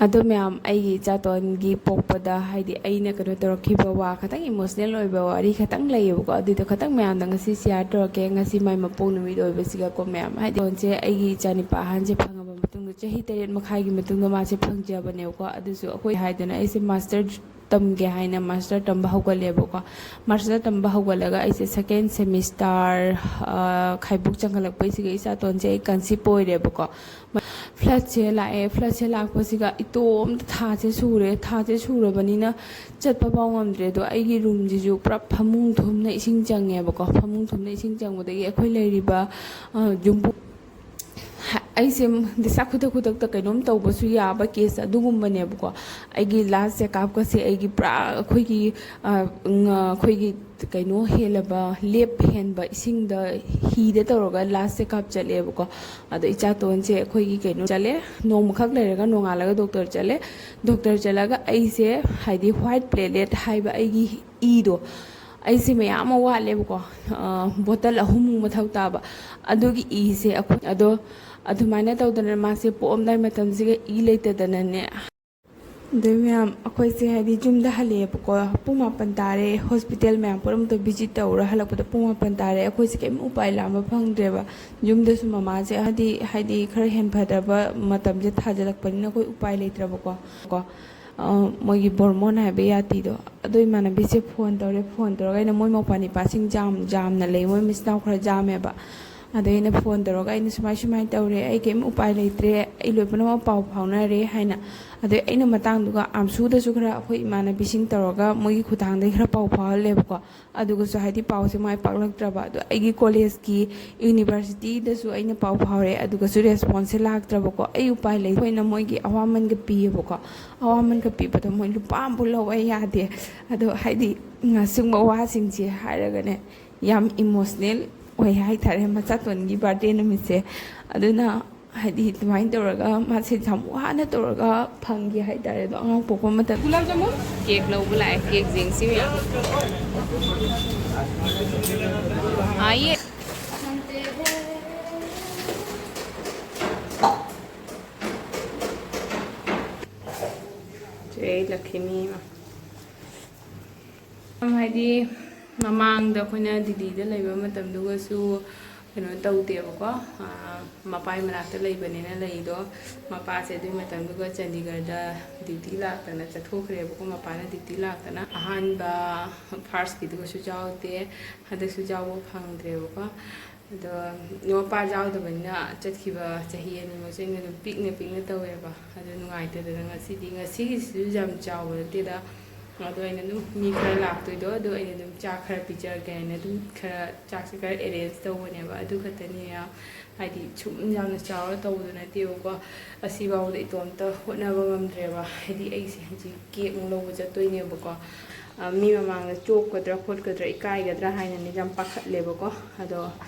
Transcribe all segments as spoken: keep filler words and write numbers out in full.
ꯑꯗꯣ ꯃꯌꯥꯝ, ꯑꯩꯒꯤ ꯏꯆꯥꯇꯣꯟꯒꯤ ꯄꯣꯛꯄꯗ, ꯍꯥꯏꯗꯤ, ꯑꯩꯅ ꯀꯩꯅꯣ ꯇꯧꯔꯛꯈꯤꯕ ꯋꯥ ꯈꯇꯪ, ꯏꯃꯣꯁꯅꯦꯜ ꯑꯣꯏꯕ ꯋꯥꯔꯤ ꯈꯇꯪ ꯂꯩꯌꯦꯕꯀꯣ, ꯑꯗꯨꯏꯗꯣ ꯈꯇꯪ ꯃꯌꯥꯝꯗ ꯉꯁꯤ ꯁꯤꯌꯥꯔ ꯇꯧꯔꯛꯀꯦ꯫ ꯉꯁꯤ ꯃꯥꯏ ꯃꯄꯣꯛ ꯅꯨꯃꯤꯠ ꯑꯣꯏꯕꯁꯤꯒꯀꯣ ꯃꯌꯥꯝ, ꯍꯥꯏꯗꯤ, ꯇꯣꯟꯁꯦ ꯑꯩꯒꯤ ꯏꯆꯥꯅꯤꯄꯥ ꯑꯍꯟꯁꯦ ꯐꯪꯉꯕ ꯃꯇꯨꯡꯗ, ꯆꯍꯤ ꯇꯔꯦꯠ ꯃꯈꯥꯏꯒꯤ ꯃꯇꯨꯡꯗ ꯃꯥꯁꯦ ꯐꯪꯖꯕꯅꯦꯕꯀꯣ꯫ ꯑꯗꯨꯁꯨ ꯑꯩꯈꯣꯏ ꯍꯥꯏꯗꯅ ꯑꯩꯁꯦ ꯃꯥꯁꯇꯔ ꯇꯝꯒꯦ ꯍꯥꯏꯅ ꯃꯥꯁꯇꯔ ꯇꯝꯕ ꯍꯧꯒꯠꯂꯦꯕꯀꯣ꯫ ꯃꯥꯁꯇꯔ ꯇꯝꯕ ꯍꯧꯒꯠꯂꯒ ꯑꯩꯁꯦ ꯁꯦꯀꯦꯟ ꯁꯦꯃꯤꯁꯇꯔ ꯈꯥꯏꯕꯣꯛ ꯆꯪꯈꯠꯂꯛꯄꯩꯁꯤꯒ ꯏꯆꯥꯇꯣꯟꯁꯦ ꯑꯩ ꯀꯟꯁꯤꯞ ꯑꯣꯏꯔꯦꯕꯀꯣ꯫ ꯐ꯭ꯂꯠꯁꯦ ꯂꯥꯛꯑꯦ꯫ ꯐ꯭ꯂꯠꯁꯦ ꯂꯥꯛꯄꯁꯤꯒ ꯏꯇꯣꯝꯇ ꯊꯥꯁꯦ ꯁꯨꯔꯦ꯫ ꯊꯥꯁꯦ ꯁꯨꯔꯕꯅꯤꯅ ꯆꯠꯄ ꯐꯥꯎ ꯉꯝꯗ꯭ꯔꯦ꯫ ꯑꯗꯣ ꯑꯩꯒꯤ ꯔꯨꯝꯁꯤꯁꯨ ꯄꯨꯔꯥ ꯐꯃꯨꯡ ꯊꯨꯝꯅ ꯏꯁꯤꯡ ꯆꯪꯉꯦꯕꯀꯣ꯫ ꯐꯃꯨꯡ ꯊꯨꯝꯅ ꯏꯁꯤꯡ ꯆꯪꯕꯗꯒꯤ ꯑꯩꯈꯣꯏ ꯂꯩꯔꯤꯕ, ꯑ, ꯌꯨꯝꯕꯨ-, ꯍ-, ꯑꯩꯁꯦ ꯗꯤꯁꯥ ꯈꯨꯗꯛ ꯈꯨꯗꯛꯇ ꯀꯩꯅꯣꯝ ꯇꯧꯕꯁꯨ ꯌꯥꯕ ꯀꯦꯁ ꯑꯗꯨꯒꯨꯝꯕꯅꯦꯕꯀꯣ꯫ ꯑꯩꯒꯤ ꯂꯥꯁ ꯆꯦꯛꯑꯞꯀꯁꯦ ꯑꯩꯒꯤ ꯄꯨꯔꯥ ꯑꯩꯈꯣꯏꯒꯤ, ꯑ, ꯉ-, ꯑꯩꯈꯣꯏꯒꯤ ꯀꯩꯅꯣ ꯍꯦꯜꯂꯕ, ꯂꯦꯞ ꯍꯦꯟꯕ ꯏꯁꯤꯡꯗ ꯍꯤꯗ ꯇꯧꯔꯒ ꯂꯥꯁ ꯆꯦꯛꯑꯞ ꯆꯠꯂꯦꯕꯀꯣ꯫ ꯑꯗꯣ ꯏꯆꯥꯇꯣꯟꯁꯦ ꯑꯩꯈꯣꯏꯒꯤ ꯀꯩꯅꯣ ꯆꯠꯂꯦ, ꯅꯣꯡꯃꯈꯛ ꯂꯩꯔꯒ ꯅꯣꯡꯉꯥꯜꯂꯒ ꯗꯣꯛꯇꯔ ꯆꯠꯂꯦ꯫ ꯗꯣꯛꯇꯔ ꯆꯠꯂꯒ ꯑꯩꯁꯦ, ꯍꯥꯏꯗꯤ, ꯋꯥꯏꯠ ꯄ꯭ꯂꯦꯂꯦꯠ ꯍꯥꯏꯕ ꯑꯩꯒꯤ ꯏꯗꯣ, ꯑꯩꯁꯦ ꯃꯌꯥꯝ ꯑꯃ ꯋꯥꯠꯂꯦꯕꯀꯣ, ꯑ, ꯕꯣꯇꯜ ꯑꯍꯨꯝꯃꯨꯛ ꯃꯊꯧ ꯇꯥꯕ꯫ ꯑꯗꯨꯒꯤ ꯏꯁꯦ ꯑꯩꯈꯣꯏ, ꯑꯗꯣ ꯑꯗꯨꯃꯥꯏꯅ ꯇꯧꯗꯅ ꯃꯥꯁꯦ ꯄꯣꯛꯑꯝꯗꯥꯏ ꯃꯇꯝꯁꯤꯒ ꯏ ꯂꯩꯇꯗꯅꯅꯦ꯫ ꯑꯗꯩ ꯃꯌꯥꯝ, ꯑꯩꯈꯣꯏꯁꯦ, ꯍꯥꯏꯗꯤ, ꯌꯨꯝꯗ ꯍꯜꯂꯛꯑꯦꯕꯀꯣ, ꯄꯨꯡ ꯃꯥꯄꯟ ꯇꯥꯔꯦ꯫ ꯍꯣꯁꯄꯤꯇꯥꯜ ꯃꯌꯥꯝ ꯄꯨꯝꯅꯃꯛꯇ ꯚꯤꯖꯤꯠ ꯇꯧꯔ ꯍꯜꯂꯛꯄꯗ ꯄꯨꯡ ꯃꯥꯄꯟ ꯇꯥꯔꯦ꯫ ꯑꯩꯈꯣꯏꯁꯦ ꯀꯩꯝ ꯎꯄꯥꯏ ꯂꯥꯝꯕ ꯐꯪꯗ꯭ꯔꯦꯕ꯫ ꯌꯨꯝꯗꯁꯨ ꯃꯃꯥꯁꯦ, ꯍꯥꯏꯗꯤ, ꯍꯥꯏꯗꯤ, ꯈꯔ ꯍꯦꯟꯐꯗꯕ ꯃꯇꯝꯁꯦ ꯊꯥꯖꯤꯜꯂꯛꯄꯅꯤꯅ ꯑꯩꯈꯣꯏ ꯎꯄꯥꯏ ꯂꯩꯇ꯭ꯔꯕꯀꯣ꯫ ꯀꯣ, ꯑ, ꯃꯣꯏꯒꯤ ꯕꯣꯔꯃꯣꯟ ꯍꯥꯏꯕ ꯌꯥꯇꯤꯗꯣ, ꯑꯗꯣ ꯏꯃꯥꯟꯅꯕꯤꯁꯦ ꯐꯣꯟ ꯇꯧꯔꯦ꯫ ꯐꯣꯟ ꯇꯧꯔꯒ ꯑꯩꯅ, ꯃꯣꯏ ꯃꯧꯄꯥ ꯅꯤꯄꯥꯁꯤꯡ ꯖꯥꯝ, ꯖꯥꯝꯅ ꯂꯩ, ꯃꯣꯏ ꯃꯆꯤꯟ ꯃꯅꯥꯎ ꯈꯔ ꯖꯥꯝꯃꯦꯕ꯫ ꯑꯗꯩ ꯑꯩꯅ ꯐꯣꯟ ꯇꯧꯔꯒ, ꯑꯩꯅ, "ꯁꯨꯃꯥꯏ ꯁꯨꯃꯥꯏꯅ ꯇꯧꯔꯦ, ꯑꯩ ꯀꯩꯝ ꯎꯄꯥꯏ ꯂꯩꯇ꯭ꯔꯦ, ꯑꯩ ꯂꯣꯏ ꯄꯨꯝꯅꯃꯛ ꯄꯥꯎ ꯐꯥꯎꯅꯔꯦ" ꯍꯥꯏꯅ꯫ ꯑꯗꯩ ꯑꯩꯅ ꯃꯇꯥꯡꯗꯨꯒ ꯑꯥꯝꯁꯨꯗꯁꯨ ꯈꯔ ꯑꯩꯈꯣꯏ ꯏꯃꯥꯟꯅꯕꯤꯁꯤꯡ ꯇꯧꯔꯒ ꯃꯣꯏꯒꯤ ꯈꯨꯠꯊꯥꯡꯗꯒꯤ ꯈꯔ ꯄꯥꯎ ꯐꯥꯎꯍꯜꯂꯦꯕꯀꯣ꯫ ꯑꯗꯨꯒꯁꯨ, ꯍꯥꯏꯗꯤ, ꯄꯥꯎꯁꯦ ꯃꯥꯏ ꯄꯥꯛꯂꯛꯇ꯭ꯔꯕ꯫ ꯑꯗꯣ ꯑꯩꯒꯤ ꯀꯣꯂꯦꯖꯀꯤ, ꯌꯨꯅꯤꯚꯔꯁꯤꯇꯤꯗꯁꯨ ꯑꯩꯅ ꯄꯥꯎ ꯐꯥꯎꯔꯦ, ꯑꯗꯨꯒꯁꯨ ꯔꯦꯁꯄꯣꯟꯁꯁꯦ ꯂꯥꯛꯇ꯭ꯔꯕꯀꯣ꯫ ꯑꯩ ꯎꯄꯥꯏ ꯂꯩꯇꯦ꯫ ꯑꯩꯈꯣꯏꯅ ꯃꯣꯏꯒꯤ ꯑꯋꯥꯃꯟꯒ ꯄꯤꯌꯦꯕꯀꯣ꯫ ꯑꯋꯥꯃꯟꯒ ꯄꯤꯕꯗꯣ ꯃꯣꯏ ꯂꯨꯄꯥ ꯑꯃꯐꯥꯎ ꯂꯧꯕ ꯌꯥꯗꯦ꯫ ꯑꯗꯣ, ꯍꯥꯏꯗꯤ, ꯑꯁꯤꯒꯨꯝꯕ ꯋꯥꯁꯤꯡꯁꯦ ꯍꯥꯏꯔꯒꯅꯦ, ꯌꯥꯝ ꯏꯃꯣꯁꯅꯦꯜ ꯑꯣꯏ ꯍꯥꯏꯇꯥꯔꯦ, ꯃꯆꯥꯇꯣꯟꯒꯤ ꯕꯥꯔꯗꯦ ꯅꯨꯃꯤꯠꯁꯦ꯫ ꯑꯗꯨꯅ, ꯍꯥꯏꯗꯤ, ꯑꯗꯨꯃꯥꯏꯅ ꯇꯧꯔꯒ ꯃꯥꯁꯦ ꯌꯥꯝ ꯋꯥꯅ ꯇꯧꯔꯒ ꯐꯪꯈꯤ ꯍꯥꯏꯇꯥꯔꯦ꯫ ꯑꯗꯣ ꯑꯉꯥꯡ ꯄꯣꯛꯄ ꯃꯇꯝ ꯒꯨꯂꯥꯞ ꯖꯥꯃꯨꯟ? ꯀꯦꯛ ꯂꯧꯕ ꯂꯥꯛꯑꯦ, ꯀꯦꯛ ꯌꯦꯡꯁꯤ ꯃꯌꯥꯝ꯫ ꯍꯥꯏꯌꯦ꯫ ꯑꯩ ꯂꯛꯈꯤꯅꯤ꯫ ꯍꯥꯏꯗꯤ ꯃꯃꯥꯡꯗ ꯑꯩꯈꯣꯏꯅ ꯗꯤꯜꯂꯤꯗ ꯂꯩꯕ ꯃꯇꯝꯗꯨꯒꯁꯨ ꯀꯩꯅꯣ ꯇꯧꯗꯦꯕꯀꯣ꯫ ꯃꯄꯥꯒꯤ ꯃꯅꯥꯛꯇ ꯂꯩꯕꯅꯤꯅ ꯂꯩꯗꯣ꯫ ꯃꯄꯥꯁꯦ ꯑꯗꯨꯒꯤ ꯃꯇꯝꯗꯨꯒ ꯆꯥꯟꯗꯤꯒꯔꯗ ꯗ꯭ꯌꯨꯇꯤ ꯂꯥꯛꯇꯅ ꯆꯠꯊꯣꯛꯈ꯭ꯔꯦꯕꯀꯣ꯫ ꯃꯄꯥꯅ ꯗ꯭ꯌꯨꯇꯤ ꯂꯥꯛꯇꯅ ꯑꯍꯥꯟꯕ ꯐꯥꯔꯁꯀꯤꯗꯨꯒꯁꯨ ꯌꯥꯎꯗꯦ, ꯍꯟꯗꯛꯁꯨ ꯌꯥꯎꯕ ꯐꯪꯗ꯭ꯔꯦꯕꯀꯣ꯫ ꯑꯗꯣ ꯃꯄꯥ ꯌꯥꯎꯗꯕꯅꯤꯅ ꯆꯠꯈꯤꯕ ꯆꯍꯤ ꯑꯅꯤꯃꯛꯁꯦ ꯑꯩꯅ ꯑꯗꯨꯝ ꯄꯤꯛꯅ ꯄꯤꯛꯅ ꯇꯧꯋꯦꯕ꯫ ꯑꯗꯣ ꯅꯨꯡꯉꯥꯏꯇꯗꯅ ꯉꯁꯤꯗꯤ, ꯉꯁꯤꯒꯤꯁꯤꯁꯨ ꯌꯥꯝ ꯆꯥꯎꯕ ꯅꯠꯇꯦꯗ꯫ ꯑꯗꯣ ꯑꯩꯅ ꯑꯗꯨꯝ ꯃꯤ ꯈꯔ ꯂꯥꯛꯇꯣꯏꯗꯣ, ꯑꯗꯣ ꯑꯩꯅ ꯑꯗꯨꯝ ꯆꯥꯛ ꯈꯔ ꯄꯤꯖꯒꯦ ꯍꯥꯏꯅ ꯑꯗꯨꯝ ꯈꯔ ꯆꯥꯛꯁꯦ ꯈꯔ ꯑꯦꯔꯦꯟꯖ ꯇꯧꯕꯅꯦꯕ꯫ ꯑꯗꯨ ꯈꯛꯇꯅꯤ꯫ ꯌꯥꯝ ꯍꯥꯏꯗꯤ ꯁꯨꯝ ꯌꯥꯝꯅ ꯆꯥꯎꯔ ꯇꯧꯕꯗꯣ ꯅꯠꯇꯦꯕꯀꯣ꯫ ꯑꯁꯤꯐꯥꯎꯗ ꯏꯇꯣꯝꯇ ꯍꯣꯠꯅꯕ ꯉꯝꯗ꯭ꯔꯦꯕ꯫ ꯍꯥꯏꯗꯤ ꯑꯩꯁꯦ ꯍꯧꯖꯤꯛ ꯀꯦꯛ ꯑꯃꯨꯛ ꯂꯧꯕ ꯆꯠꯇꯣꯏꯅꯦꯕꯀꯣ꯫ ꯃꯤ ꯃꯃꯥꯡꯗ ꯆꯣꯞꯀꯗ꯭ꯔꯥ ꯈꯣꯠꯀꯗ꯭ꯔꯥ ꯏꯀꯥꯏꯒꯗ꯭ꯔꯥ ꯍꯥꯏꯅꯅꯦ ꯌꯥꯝ ꯄꯥꯈꯠꯂꯦꯕꯀꯣ꯫ ꯑꯗꯣ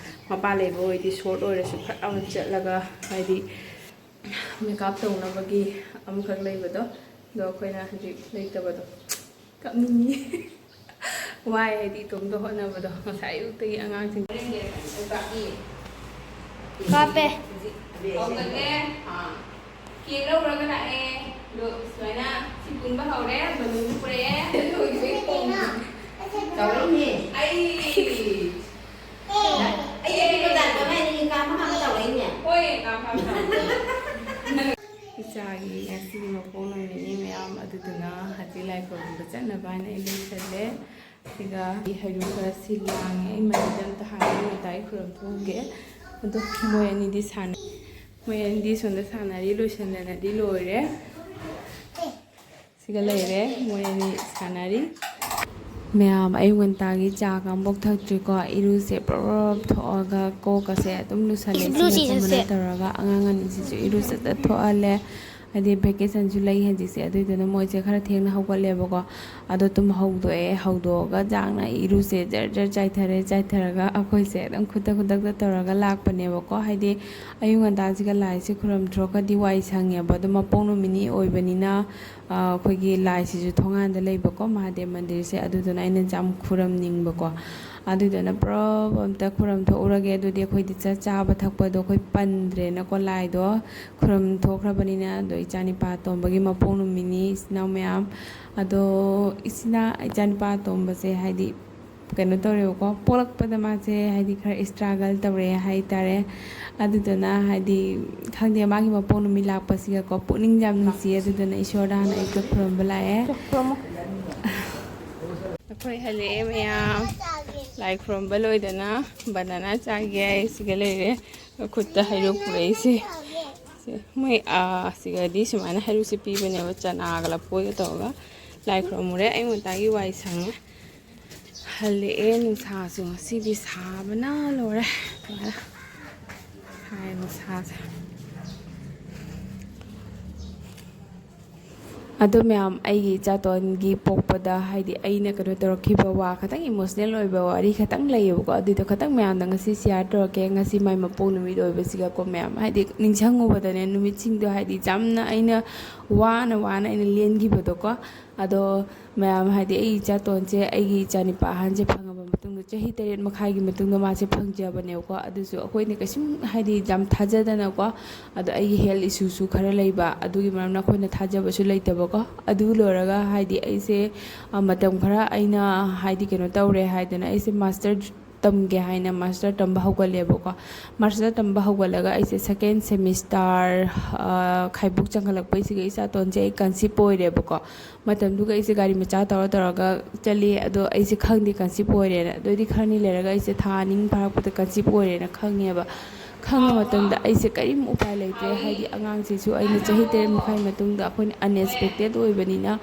ꯃꯄꯥ ꯂꯩꯕ ꯑꯣꯏꯗꯤ ꯁꯣꯔꯠ ꯑꯣꯏꯔꯁꯨ ꯐꯠ ꯑꯃ ꯆꯠꯂꯒ, ꯍꯥꯏꯗꯤ ꯃꯦꯀꯞ ꯇꯧꯅꯕꯒꯤ ꯑꯃꯈꯛ ꯂꯩꯕꯗꯣ, ꯑꯗꯣ ꯑꯩꯈꯣꯏꯅ ꯍꯧꯖꯤꯛ ꯂꯩꯇꯕꯗꯣ꯫ ꯀꯞꯅꯤꯡꯉꯤ꯫ ꯋꯥꯏ, ꯍꯥꯏꯗꯤ ꯏꯇꯣꯝꯇ ꯍꯣꯠꯅꯕꯗꯣ꯫ ꯉꯁꯥꯏ ꯑꯌꯨꯛꯇꯒꯤ ꯑꯉꯥꯡꯁꯤꯡ ꯀꯥꯞꯄꯦ꯫ ꯍꯧꯒꯠꯂꯦ꯫ ꯑꯥ꯫ ꯀꯦꯛ ꯂꯧꯔꯒ ꯂꯥꯛꯑꯦ꯫ ꯑꯗꯣ ꯁꯨꯃꯥꯏꯅ ꯁꯤ ꯄꯨꯟꯕ ꯍꯧꯔꯦ꯫ ꯕꯂꯨꯟꯁꯨ ꯄꯨꯔꯛꯑꯦ꯫ ꯇꯧꯔꯛꯏꯅꯦ꯫ ꯑꯩ ꯑꯩ ꯑꯄꯤꯛꯄ ꯖꯥꯠꯇꯣ ꯑꯃ ꯑꯅꯤ ꯀꯥ ꯃꯈꯥ ꯑꯃ ꯇꯧꯔꯛꯏꯅꯦ꯫ ꯍꯣꯏ, ꯀꯥ ꯃꯈꯥ ꯑꯃ ꯇꯧꯔꯛꯏꯅꯦ꯫ ꯏꯆꯥꯒꯤ ꯉꯁꯤꯒꯤ ꯃꯄꯣꯛ ꯅꯨꯃꯤꯠꯅꯤ ꯃꯌꯥꯝ, ꯑꯗꯨꯗꯨꯅ ꯍꯧꯖꯤꯛ ꯂꯥꯏ ꯈꯨꯔꯨꯝꯕ ꯆꯠꯅꯕ ꯍꯥꯏꯅ ꯑꯩ ꯂꯣꯏꯁꯜꯂꯦ꯫ ꯑꯗꯨꯒ ꯑꯩ ꯍꯩꯔꯨ ꯈꯔ ꯁꯤꯜ ꯂꯥꯡꯉꯦ꯫ ꯑꯩ ꯃꯁꯤꯗ ꯑꯝꯇ ꯍꯥꯟꯅ ꯉꯁꯥꯏ ꯈꯨꯔꯨꯝ ꯊꯣꯛꯎꯒꯦ꯫ ꯑꯗꯣ ꯃꯣꯏ ꯑꯅꯤꯗꯤ ꯁꯥꯟꯅ-, ꯃꯣꯏ ꯑꯅꯤꯗꯤ ꯁꯣꯝꯗ ꯁꯥꯟꯅꯔꯤ, ꯂꯣꯏꯁꯟꯗꯅꯗꯤ ꯂꯣꯏꯔꯦ꯫ ꯁꯤꯒ ꯂꯩꯔꯦ, ꯃꯣꯏ ꯑꯅꯤ ꯁꯥꯟꯅꯔꯤ꯫ ꯃꯌꯥꯝ ꯑꯌꯨꯛ ꯉꯟꯇꯥꯒꯤ ꯆꯥ ꯑꯃꯐꯥꯎ ꯊꯛꯇ꯭ꯔꯤꯀꯣ꯫ ꯏꯔꯨꯁꯦ ꯄ꯭ꯔꯞ ꯄ꯭ꯔꯞ ꯊꯣꯛꯑꯒ ꯀꯣꯛꯀꯁꯦ ꯑꯗꯨꯝ ꯂꯨꯁꯜꯂꯦ꯫ ꯏꯁꯤꯡ ꯑꯁꯥꯕꯅ ꯇꯧꯔꯒ ꯑꯉꯥꯡ ꯑꯅꯤꯁꯤꯁꯨ ꯏꯔꯨ ꯆꯠ ꯆꯠ ꯊꯣꯛꯍꯜꯂꯦ꯫ ꯍꯥꯏꯗꯤ ꯚꯦꯀꯦꯁꯟꯁꯨ ꯂꯩ ꯍꯧꯖꯤꯛꯁꯦ, ꯑꯗꯨꯏꯗꯨꯅ ꯃꯣꯏꯁꯦ ꯈꯔ ꯊꯦꯡꯅ ꯍꯧꯒꯠꯂꯦꯕꯀꯣ꯫ ꯑꯗꯣ ꯇꯨꯝ ꯍꯧꯗꯣꯛꯑꯦ, ꯍꯧꯗꯣꯛꯑꯒ ꯆꯥꯛꯅ ꯏꯔꯨꯁꯦ ꯖꯔ ꯖꯔ ꯆꯥꯏꯊꯔꯦ, ꯆꯥꯏꯊꯔꯒ ꯑꯩꯈꯣꯏꯁꯦ ꯑꯗꯨꯝ ꯈꯨꯗꯛ ꯈꯨꯗꯛꯇ ꯇꯧꯔꯒ ꯂꯥꯛꯄꯅꯦꯕꯀꯣ꯫ ꯍꯥꯏꯗꯤ ꯑꯌꯨꯛ ꯉꯟꯇꯥꯁꯤꯒ ꯂꯥꯏꯁꯦ ꯈꯨꯔꯨꯝꯊꯣꯛꯈ꯭ꯔꯗꯤ ꯋꯥꯏ ꯁꯪꯉꯦꯕ꯫ ꯑꯗꯣ ꯃꯄꯣꯛ ꯅꯨꯃꯤꯠꯅꯤ ꯑꯣꯏꯕꯅꯤꯅ, ꯑ, ꯑꯩꯈꯣꯏꯒꯤ ꯂꯥꯏꯁꯤꯁꯨ ꯊꯣꯡꯒꯥꯟꯗ ꯂꯩꯕꯀꯣ, ꯃꯍꯥꯗꯦꯕ ꯃꯟꯗꯤꯔꯁꯦ, ꯑꯗꯨꯗꯨꯅ ꯑꯩꯅ ꯌꯥꯝ ꯈꯨꯔꯨꯝꯅꯤꯡꯕꯀꯣ꯫ ꯑꯗꯨꯗꯨꯅ ꯄꯨꯔꯥ ꯑꯝꯇ ꯈꯨꯔꯝ ꯊꯣꯛꯎꯔꯒꯦ꯫ ꯑꯗꯨꯗꯤ ꯑꯩꯈꯣꯏꯗꯤ ꯆꯥ-, ꯆꯥꯕ ꯊꯛꯄꯗꯣ ꯑꯩꯈꯣꯏ ꯄꯟꯗ꯭ꯔꯦꯅꯀꯣ, ꯂꯥꯏꯗꯣ ꯈꯨꯔꯝ ꯊꯣꯛꯈ꯭ꯔꯕꯅꯤꯅ꯫ ꯑꯗꯣ ꯏꯆꯥꯅꯤꯄꯥ ꯑꯇꯣꯝꯕꯒꯤ ꯃꯄꯣꯛ ꯅꯨꯃꯤꯠꯅꯤ, ꯏꯆꯤꯟ ꯏꯅꯥꯎ ꯃꯌꯥꯝ꯫ ꯑꯗꯣ ꯏꯆꯤꯟ ꯏꯅꯥ-, ꯏꯆꯥꯅꯤꯄꯥ ꯑꯇꯣꯝꯕꯁꯦ ꯍꯥꯏꯗꯤ ꯀꯩꯅꯣ ꯇꯧꯔꯦꯕꯀꯣ, ꯄꯣꯛꯂꯛꯄꯗ ꯃꯥꯁꯦ ꯍꯥꯏꯗꯤ ꯈꯔ struggle ꯇꯧꯔꯛꯑꯦ ꯍꯥꯏꯇꯥꯔꯦ꯫ ꯑꯗꯨꯗꯨꯅ ꯍꯥꯏꯗꯤ ꯈꯪꯗꯦ, ꯃꯥꯒꯤ ꯃꯄꯣꯛ ꯅꯨꯃꯤꯠ ꯂꯥꯛꯄꯁꯤꯒꯀꯣ ꯄꯨꯛꯅꯤꯡ ꯌꯥꯝ ꯅꯨꯡꯁꯤꯌꯦ꯫ ꯑꯗꯨꯗꯨꯅ ꯏꯁꯣꯔꯗ ꯍꯥꯟꯅ ꯑꯩꯁꯦ ꯈꯨꯔꯨꯝꯕ ꯂꯥꯛꯑꯦ꯫ ꯑꯩꯈꯣꯏ ꯍꯜꯂꯛꯑꯦ ꯃꯌꯥꯝ꯫ ꯂꯥꯏ ꯈꯨꯔꯨꯝꯕ ꯂꯣꯏꯗꯅ banana ꯆꯥꯒꯦ ꯍꯥꯏ ꯁꯤꯒ ꯂꯩꯔꯦ꯫ ꯈꯨꯠꯇ ꯍꯩꯔꯨꯛ ꯄꯨꯔꯛꯏꯁꯦ꯫ ꯁꯦ, ꯃꯣꯏ, ꯑꯥ, ꯁꯤꯒꯗꯤ ꯁꯨꯃꯥꯏꯅ ꯍꯩꯔꯨꯛꯁꯦ ꯄꯤꯕꯅꯦꯕ, ꯆꯅꯥꯒ ꯂꯐꯣꯏꯒ ꯇꯧꯔꯒ꯫ ꯂꯥꯏ ꯈꯨꯔꯨꯝꯃꯨꯔꯦ, ꯑꯌꯨꯛ ꯉꯟꯇꯥꯒꯤ ꯋꯥꯏ ꯁꯪꯉꯦ꯫ ꯍꯜꯂꯛꯑꯦ, ꯅꯨꯡꯁꯥꯁꯨ ꯉꯁꯤꯗꯤ ꯁꯥꯕꯅ ꯂꯣꯏꯔꯦ꯫ ꯁꯥꯏ ꯅꯨꯡꯁꯥꯁꯦ꯫ ꯑꯗꯣ ꯃꯌꯥꯝ, ꯑꯩꯒꯤ ꯏꯆꯥꯇꯣꯟꯒꯤ ꯄꯣꯛꯄꯗ ꯍꯥꯏꯗꯤ ꯑꯩꯅ ꯀꯩꯅꯣ ꯇꯧꯔꯛꯈꯤꯕ ꯋꯥ, ꯈꯤꯇꯪ emotional ꯑꯣꯏꯕ ꯋꯥꯔꯤ ꯈꯤꯇꯪ ꯂꯩꯌꯦꯕꯀꯣ, ꯑꯗꯨꯏꯗꯣ ꯈꯤꯇꯪ ꯃꯌꯥꯝꯗ ꯉꯁꯤ share ꯇꯧꯔꯛꯀꯦ꯫ ꯉꯁꯤ ꯃꯥꯏ ꯃꯄꯣꯛ ꯅꯨꯃꯤꯠ ꯑꯣꯏꯕꯁꯤꯒꯀꯣ ꯃꯌꯥꯝ, ꯍꯥꯏꯗꯤ ꯅꯤꯡꯁꯤꯡꯉꯨꯕꯗꯅꯦ, ꯅꯨꯃꯤꯠꯁꯤꯡꯗꯣ ꯍꯥꯏꯗꯤ ꯌꯥꯝꯅ ꯑꯩꯅ ꯋꯥꯅ ꯋꯥꯅ ꯑꯩꯅ ꯂꯦꯟꯈꯤꯕꯗꯣꯀꯣ꯫ ꯑꯗꯣ ꯃꯌꯥꯝ, ꯍꯥꯏꯗꯤ ꯑꯩ ꯏꯆꯥꯇꯣꯟꯁꯦ, ꯑꯩꯒꯤ ꯏꯆꯥꯅꯤꯄꯥ ꯑꯍꯟꯁꯦ ꯐꯪꯉꯕ ꯃꯇꯨꯡꯗ, ꯆꯍꯤ ꯇꯔꯦꯠ ꯃꯈꯥꯏꯒꯤ ꯃꯇꯨꯡꯗ ꯃꯥꯁꯦ ꯐꯪꯖꯕꯅꯦꯕꯀꯣ꯫ ꯑꯗꯨꯁꯨ ꯑꯩꯈꯣꯏꯅ ꯀꯩꯁꯨꯝ ꯍꯥꯏꯗꯤ ꯌꯥꯝ ꯊꯥꯖꯗꯅꯀꯣ, ꯑꯗꯣ ꯑꯩꯒꯤ health issueꯁꯨ ꯈꯔ ꯂꯩꯕ, ꯑꯗꯨꯒꯤ ꯃꯔꯝꯅ ꯑꯩꯈꯣꯏꯅ ꯊꯥꯖꯕꯁꯨ ꯂꯩꯇꯕꯀꯣ꯫ ꯑꯗꯨ ꯂꯣꯏꯔꯒ ꯍꯥꯏꯗꯤ ꯑꯩꯁꯦ, ꯑ, ꯃꯇꯝ ꯈꯔ ꯑꯩꯅ ꯍꯥꯏꯗꯤ ꯀꯩꯅꯣ ꯇꯧꯔꯦ ꯍꯥꯏꯗꯅ ꯑꯩꯁꯦ master ꯇꯝꯒꯦ ꯍꯥꯏꯅ master ꯇꯝꯕ ꯍꯧꯒꯠꯂꯦꯕꯀꯣ꯫ Master ꯇꯝꯕ ꯍꯧꯒꯠꯂꯒ ꯑꯩꯁꯦ second semester, ꯑ, ꯈꯥꯏꯕꯣꯛ ꯆꯪꯈꯠꯂꯛꯄꯩꯁꯤꯒ ꯏꯆꯥꯇꯣꯟꯁꯦ ꯑꯩ conceive ꯑꯣꯏꯔꯦꯕꯀꯣ꯫ ꯃꯇꯝꯗꯨꯒ ꯑꯩꯁꯦ ꯒꯥꯔꯤ ꯃꯆꯥ ꯇꯧꯔ ꯇꯧꯔꯒ ꯆꯠꯂꯤ꯫ ꯑꯗꯣ ꯑꯩꯁꯦ ꯈꯪꯗꯦ conceive ꯑꯣꯏꯔꯦꯅ꯫ ꯑꯗꯨꯑꯣꯏꯗꯤ ꯈꯔꯅꯤ ꯂꯩꯔꯒ ꯑꯩꯁꯦ ꯊꯥ ꯑꯅꯤ ꯐꯥꯔꯛꯄꯗ conceive ꯑꯣꯏꯔꯦꯅ ꯈꯪꯉꯦꯕ꯫ ꯈꯪꯕ ꯃꯇꯝꯗ ꯑꯩꯁꯦ ꯀꯔꯤꯝ ꯎꯄꯥꯏ ꯂꯩꯇ꯭ꯔꯦ꯫ ꯍꯥꯏꯗꯤ ꯑꯉꯥꯡꯁꯤꯁꯨ ꯑꯩꯅ ꯆꯍꯤ ꯇꯔꯦꯠ ꯃꯈꯥꯏ ꯃꯇꯨꯡꯗ ꯑꯩꯈꯣꯏꯅ unexpected ꯑꯣꯏꯕꯅꯤꯅ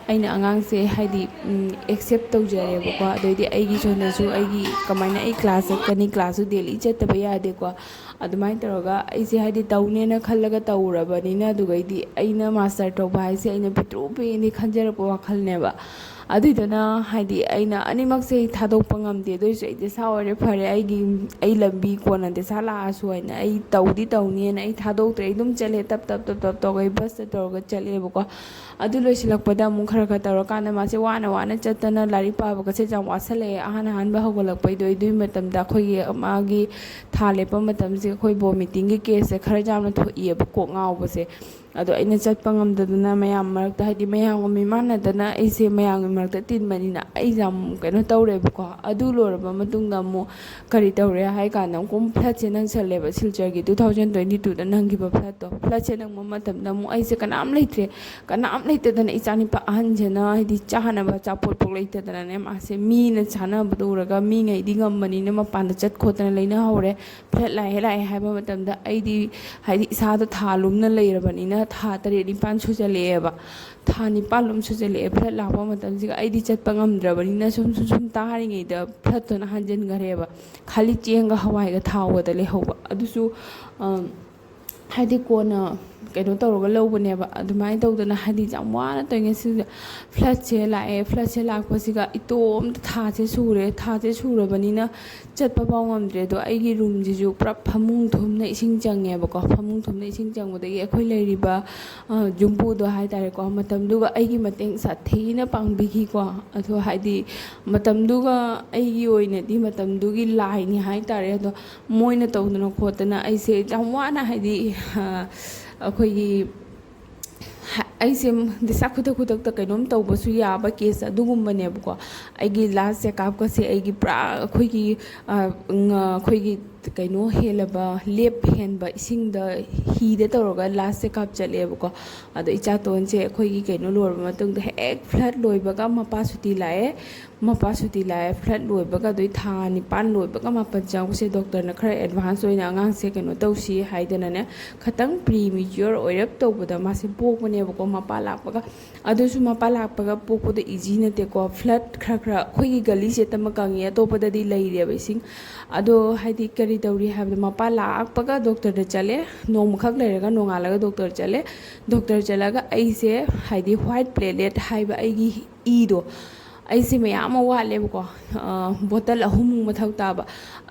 ꯑꯩꯅ ꯑꯉꯥꯡꯁꯦ ꯍꯥꯏꯗꯤ, ꯎꯝ, accept ꯇꯧꯖꯔꯦꯕꯀꯣ꯫ ꯑꯗꯩꯗꯤ ꯑꯩꯒꯤ ꯁꯣꯝꯗꯁꯨ ꯑꯩꯒꯤ ꯀꯃꯥꯏꯅ ꯑꯩ class ꯆꯠꯀꯅꯤ, classꯁꯨ daily ꯆꯠꯇꯕ ꯌꯥꯗꯦꯀꯣ꯫ ꯑꯗꯨꯃꯥꯏꯅ ꯇꯧꯔꯒ ꯑꯩꯁꯦ ꯍꯥꯏꯗꯤ ꯇꯧꯅꯦꯅ ꯈꯜꯂꯒ ꯇꯧꯔꯕꯅꯤꯅ, ꯑꯗꯨꯒꯩꯗꯤ ꯑꯩꯅ ꯃꯥꯁꯇꯔ ꯇꯧꯕ ꯍꯥꯏꯁꯦ ꯑꯩꯅ ꯄꯤꯛꯇ꯭ꯔꯨ ꯄꯤꯛꯏꯉꯩꯗꯤ ꯈꯟꯖꯔꯛꯄ ꯋꯥꯈꯜꯅꯦꯕ꯫ ꯑꯗꯨꯏꯗꯨꯅ ꯍꯥꯏꯗꯤ ꯑꯩꯅ ꯑꯅꯤꯃꯛꯁꯦ ꯑꯩ ꯊꯥꯗꯣꯛꯄ ꯉꯝꯗꯦ꯫ ꯑꯗꯨ ꯑꯣꯏꯁꯨ ꯑꯩ ꯗꯁꯥ ꯑꯣꯏꯔꯦ ꯐꯔꯦ, ꯑꯩꯒꯤ, ꯑꯩ ꯂꯝꯕꯤ ꯀꯣꯟꯅ ꯗꯁꯥ ꯂꯥꯛꯑꯁꯨ ꯍꯥꯏꯅ ꯑꯩ ꯇꯧꯗꯤ ꯇꯧꯅꯤꯅ ꯑꯩ ꯊꯥꯗꯣꯛꯇ꯭ꯔꯦ꯫ ꯑꯩ ꯑꯗꯨꯝ ꯆꯠꯂꯦ, ꯇꯞ ꯇꯞ ꯇꯞ ꯇꯞ ꯇꯧꯔꯒ ꯑꯩ ꯕꯁꯇ ꯇꯧꯔꯒ ꯆꯠꯂꯦꯕꯀꯣ꯫ ꯑꯗꯨ ꯂꯣꯏꯁꯤꯜꯂꯛꯄꯗ ꯑꯃꯨꯛ ꯈꯔ ꯈꯔ ꯇꯧꯔꯀꯥꯟꯗ ꯃꯥꯁꯦ ꯋꯥꯅ ꯋꯥꯅ ꯆꯠꯇꯅ ꯂꯥꯏꯔꯤꯛ ꯄꯥꯕꯒꯁꯦ ꯌꯥꯝ ꯋꯥꯁꯜꯂꯛꯑꯦ꯫ ꯑꯍꯥꯟ ꯑꯍꯥꯟꯕ ꯍꯧꯒꯠꯂꯛꯄꯩꯗꯣ ꯑꯗꯨꯏ ꯃꯇꯝꯗ ꯑꯩꯈꯣꯏꯒꯤ ꯃꯥꯒꯤ ꯊꯥ ꯂꯦꯞꯄ ꯃꯇꯝꯁꯦ ꯑꯩꯈꯣꯏ ꯕꯣꯔꯗ ꯃꯤꯇꯤꯡꯒꯤ ꯀꯦꯁꯁꯦ ꯈꯔ ꯌꯥꯝꯅ ꯊꯣꯛꯏꯑꯕ, ꯀꯣꯛ ꯉꯥꯎꯕꯁꯦ꯫ ꯑꯗꯣ ꯑꯩꯅ ꯆꯠꯄ ꯉꯝꯗꯗꯅ ꯃꯌꯥꯝ ꯃꯔꯛꯇ, ꯍꯥꯏꯗꯤ ꯃꯌꯥꯝꯒ ꯃꯤꯃꯥꯟꯅꯗꯅ ꯑꯩꯁꯦ ꯃꯌꯥꯝꯒꯤ ꯃꯔꯛꯇ ꯇꯤꯟꯕꯅꯤꯅ ꯑꯩꯁꯦ ꯌꯥꯝ ꯀꯩꯅꯣ ꯇꯧꯔꯦꯕꯀꯣ꯫ ꯑꯗꯨ ꯂꯣꯏꯔꯕ ꯃꯇꯨꯡꯗ ꯑꯃꯨꯛ ꯀꯔꯤ ꯇꯧꯔꯦ ꯍꯥꯏ ꯀꯥꯟꯗ ꯑꯃꯨꯛ ꯐ꯭ꯂꯠꯁꯦ ꯅꯪꯁꯜꯂꯦꯕ, ꯁꯤꯜꯆꯔꯒꯤ ꯇꯨ ꯊꯥꯎꯖꯟ ꯇ꯭ꯋꯦꯟꯇꯤ ꯇꯨꯗ ꯅꯪꯈꯤꯕ ꯐ꯭ꯂꯠꯇꯣ꯫ ꯐ꯭ꯂꯠꯁꯦ ꯅꯪꯕ ꯃꯇꯝꯗ ꯑꯃꯨꯛ ꯑꯩꯁꯦ ꯀꯅꯥꯝ ꯂꯩꯇ꯭ꯔꯦ꯫ ꯀꯅꯥꯝ ꯂꯩꯇꯗꯅ ꯏꯆꯥꯅꯤꯄꯥ ꯑꯍꯟꯁꯤꯅ ꯍꯥꯏꯗꯤ ꯆꯥꯅꯕ ꯑꯆꯥꯄꯣꯠꯐꯥꯎ ꯂꯩꯇꯗꯅꯅꯦ, ꯃꯥꯁꯦ ꯃꯤꯅ ꯆꯥꯅꯕꯗꯣ ꯎꯔꯒ ꯃꯤꯉꯩꯗꯤ ꯉꯝꯕꯅꯤꯅ ꯃꯄꯥꯟꯗ ꯆꯠ ꯈꯣꯠꯇꯅ ꯂꯩꯅꯍꯧꯔꯦ꯫ ꯐ꯭ꯂꯠ ꯂꯥꯛꯑꯦ ꯂꯥꯛꯑꯦ ꯍꯥꯏꯕ ꯃꯇꯝꯗ ꯑꯩꯗꯤ ꯍꯥꯏꯗꯤ ꯏꯁꯥꯗ ꯊꯥ ꯂꯨꯝꯅ ꯂꯩꯔꯕꯅꯤꯅ ꯊꯥ ꯇꯔꯦꯠ ꯅꯤꯄꯥꯟ ꯁꯨꯖꯜꯂꯛꯑꯦꯕ꯫ ꯊꯥ ꯅꯤꯄꯥꯟ ꯂꯨꯝ ꯁꯨꯖꯜꯂꯛꯑꯦ ꯐ꯭ꯂꯠ ꯂꯥꯛꯄ ꯃꯇꯝꯁꯤꯒ꯫ ꯑꯩꯗꯤ ꯆꯠꯄ ꯉꯝꯗ꯭ꯔꯕꯅꯤꯅ ꯁꯨꯝ ꯁꯨꯝ ꯁꯨꯝ ꯇꯥꯔꯤꯉꯩꯗ ꯐ꯭ꯂꯠꯇꯨꯅ ꯍꯟꯖꯤꯟꯈꯔꯦꯕ꯫ ꯈꯥꯂꯤ ꯆꯦꯡꯒ ꯍꯋꯥꯏꯒ ꯊꯥꯎꯒꯗ ꯂꯩꯍꯧꯕ꯫ ꯑꯗꯨꯁꯨ, ꯑꯝ, ꯍꯥꯏꯗꯤ ꯀꯣꯟꯅ ꯀꯩꯅꯣ ꯇꯧꯔꯒ ꯂꯧꯕꯅꯦꯕ꯫ ꯑꯗꯨꯃꯥꯏꯅ ꯇꯧꯗꯅ ꯍꯥꯏꯗꯤ ꯌꯥꯝ ꯋꯥꯅ ꯇꯧꯔꯤꯉꯩꯁꯤꯗ ꯐ꯭ꯂꯠꯁꯦ ꯂꯥꯛꯑꯦ꯫ ꯐ꯭ꯂꯠꯁꯦ ꯂꯥꯛꯄꯁꯤꯒ ꯏꯇꯣꯝꯇ ꯊꯥꯁꯦ ꯁꯨꯔꯦ꯫ ꯊꯥꯁꯦ ꯁꯨꯔꯕꯅꯤꯅ ꯆꯠꯄ ꯐꯥꯎ ꯉꯝꯗ꯭ꯔꯦ꯫ ꯑꯗꯣ ꯑꯩꯒꯤ ꯔꯨꯝꯁꯤꯁꯨ ꯄꯨꯔꯥ ꯐꯃꯨꯡ ꯊꯨꯝꯅ ꯏꯁꯤꯡ ꯆꯪꯉꯦꯕꯀꯣ꯫ ꯐꯃꯨꯡ ꯊꯨꯝꯅ ꯏꯁꯤꯡ ꯆꯪꯕꯗꯒꯤ ꯑꯩꯈꯣꯏ ꯂꯩꯔꯤꯕ, ꯑ, ꯌꯨꯝꯕꯨꯗꯣ ꯍꯥꯏꯇꯥꯔꯦꯀꯣ, ꯃꯇꯝꯗꯨꯒ ꯑꯩꯒꯤ ꯃꯇꯦꯡ ꯁꯥꯊꯤꯅ ꯄꯥꯡꯕꯤꯈꯤꯀꯣ꯫ ꯑꯗꯣ ꯍꯥꯏꯗꯤ ꯃꯇꯝꯗꯨꯒ ꯑꯩꯒꯤ ꯑꯣꯏꯅꯗꯤ ꯃꯇꯝꯗꯨꯒꯤ ꯂꯥꯏꯅꯤ ꯍꯥꯏꯇꯥꯔꯦ꯫ ꯑꯗꯣ ꯃꯣꯏꯅ ꯇꯧꯗꯅ ꯈꯣꯠꯇꯅ ꯑꯩꯁꯦ ꯌꯥꯝ ꯋꯥꯅ ꯍꯥꯏꯗꯤ, ꯑ, ꯑꯩꯈꯣꯏꯒꯤ ꯍ-, ꯑꯩꯁꯦ ꯗꯤꯁꯥ ꯈꯨꯗꯛ ꯈꯨꯗꯛꯇ ꯀꯩꯅꯣꯝ ꯇꯧꯕꯁꯨ ꯌꯥꯕ ꯀꯦꯁ ꯑꯗꯨꯒꯨꯝꯕꯅꯦꯕꯀꯣ꯫ ꯑꯩꯒꯤ ꯂꯥꯁ ꯆꯦꯛꯑꯞꯀꯁꯦ ꯑꯩꯒꯤ ꯄꯨꯔꯥ ꯑꯩꯈꯣꯏꯒꯤ, ꯑ, ꯉ-, ꯑꯩꯈꯣꯏꯒꯤ ꯀꯩꯅꯣ ꯍꯦꯜꯂꯕ, ꯂꯦꯞ ꯍꯦꯟꯕ ꯏꯁꯤꯡꯗ ꯍꯤꯗ ꯇꯧꯔꯒ ꯂꯥꯁ ꯆꯦꯛꯑꯞ ꯆꯠꯂꯦꯕꯀꯣ꯫ ꯑꯗꯣ ꯏꯆꯥꯇꯣꯟꯁꯦ ꯑꯩꯈꯣꯏꯒꯤ ꯀꯩꯅꯣ ꯂꯣꯏꯔꯕ ꯃꯇꯨꯡꯗ ꯍꯦꯛ ꯐ꯭ꯂꯠ ꯂꯣꯏꯕꯒ ꯃꯄꯥ ꯁꯨꯇꯤ ꯂꯥꯛꯑꯦ꯫ ꯃꯄꯥ ꯁꯨꯇꯤ ꯂꯥꯛꯑꯦ꯫ ꯐ꯭ꯂꯠ ꯂꯣꯏꯕꯒ ꯑꯗꯨꯏ ꯊꯥ ꯅꯤꯄꯥꯟ ꯂꯣꯏꯕꯒ ꯃꯥꯄꯟ ꯆꯪꯉꯛꯄꯁꯦ ꯗꯣꯛꯇꯔꯅ ꯈꯔ ꯑꯦꯗꯚꯥꯟꯁ ꯑꯣꯏꯅ ꯑꯉꯥꯡꯁꯦ ꯀꯩꯅꯣ ꯇꯧꯁꯤ ꯍꯥꯏꯗꯅꯅꯦ, ꯈꯇꯪ ꯄ꯭ꯔꯤ ꯃꯦꯆ꯭ꯌꯣꯔ ꯑꯣꯏꯔꯞ ꯇꯧꯕꯗ ꯃꯥꯁꯦ ꯄꯣꯛꯄꯅꯦꯕꯀꯣ꯫ ꯃꯄꯥ ꯂꯥꯛꯄꯒ, ꯑꯗꯨꯁꯨ ꯃꯄꯥ ꯂꯥꯛꯄꯒ ꯄꯣꯛꯄꯗꯣ ꯏꯖꯤ ꯅꯠꯇꯦꯀꯣ꯫ ꯐ꯭ꯂꯠ ꯈꯔ ꯈꯔ ꯑꯩꯈꯣꯏꯒꯤ ꯒꯂꯤ ꯆꯦꯠꯇꯃ ꯀꯪꯉꯤ, ꯑꯇꯣꯞꯄꯗꯗꯤ ꯂꯩꯔꯦꯕ ꯏꯁꯤꯡ꯫ ꯑꯗꯣ ꯍꯥꯏꯗꯤ ꯀꯔꯤ ꯇꯧꯔꯤ ꯍꯥꯏꯕꯗꯣ, ꯃꯄꯥ ꯂꯥꯛꯄꯒ ꯗꯣꯛꯇꯔꯗ ꯆꯠꯂꯦ꯫ ꯅꯣꯡꯃꯈꯛ ꯂꯩꯔꯒ ꯅꯣꯡꯉꯥꯜꯂꯒ ꯗꯣꯛꯇꯔ ꯆꯠꯂꯦ꯫ ꯗꯣꯛꯇꯔ ꯆꯠꯂꯒ ꯑꯩꯁꯦ, ꯍꯥꯏꯗꯤ, ꯋꯥꯏꯠ ꯄ꯭ꯂꯦꯠꯂꯦꯠ ꯍꯥꯏꯕ ꯑꯩꯒꯤ ꯏꯗꯣ, ꯑꯩꯁꯦ ꯃꯌꯥꯝ ꯑꯃ ꯋꯥꯠꯂꯦꯕꯀꯣ꯫ ꯕꯣꯇꯜ ꯑꯍꯨꯝꯃꯨꯛ ꯃꯊꯧ ꯇꯥꯕ꯫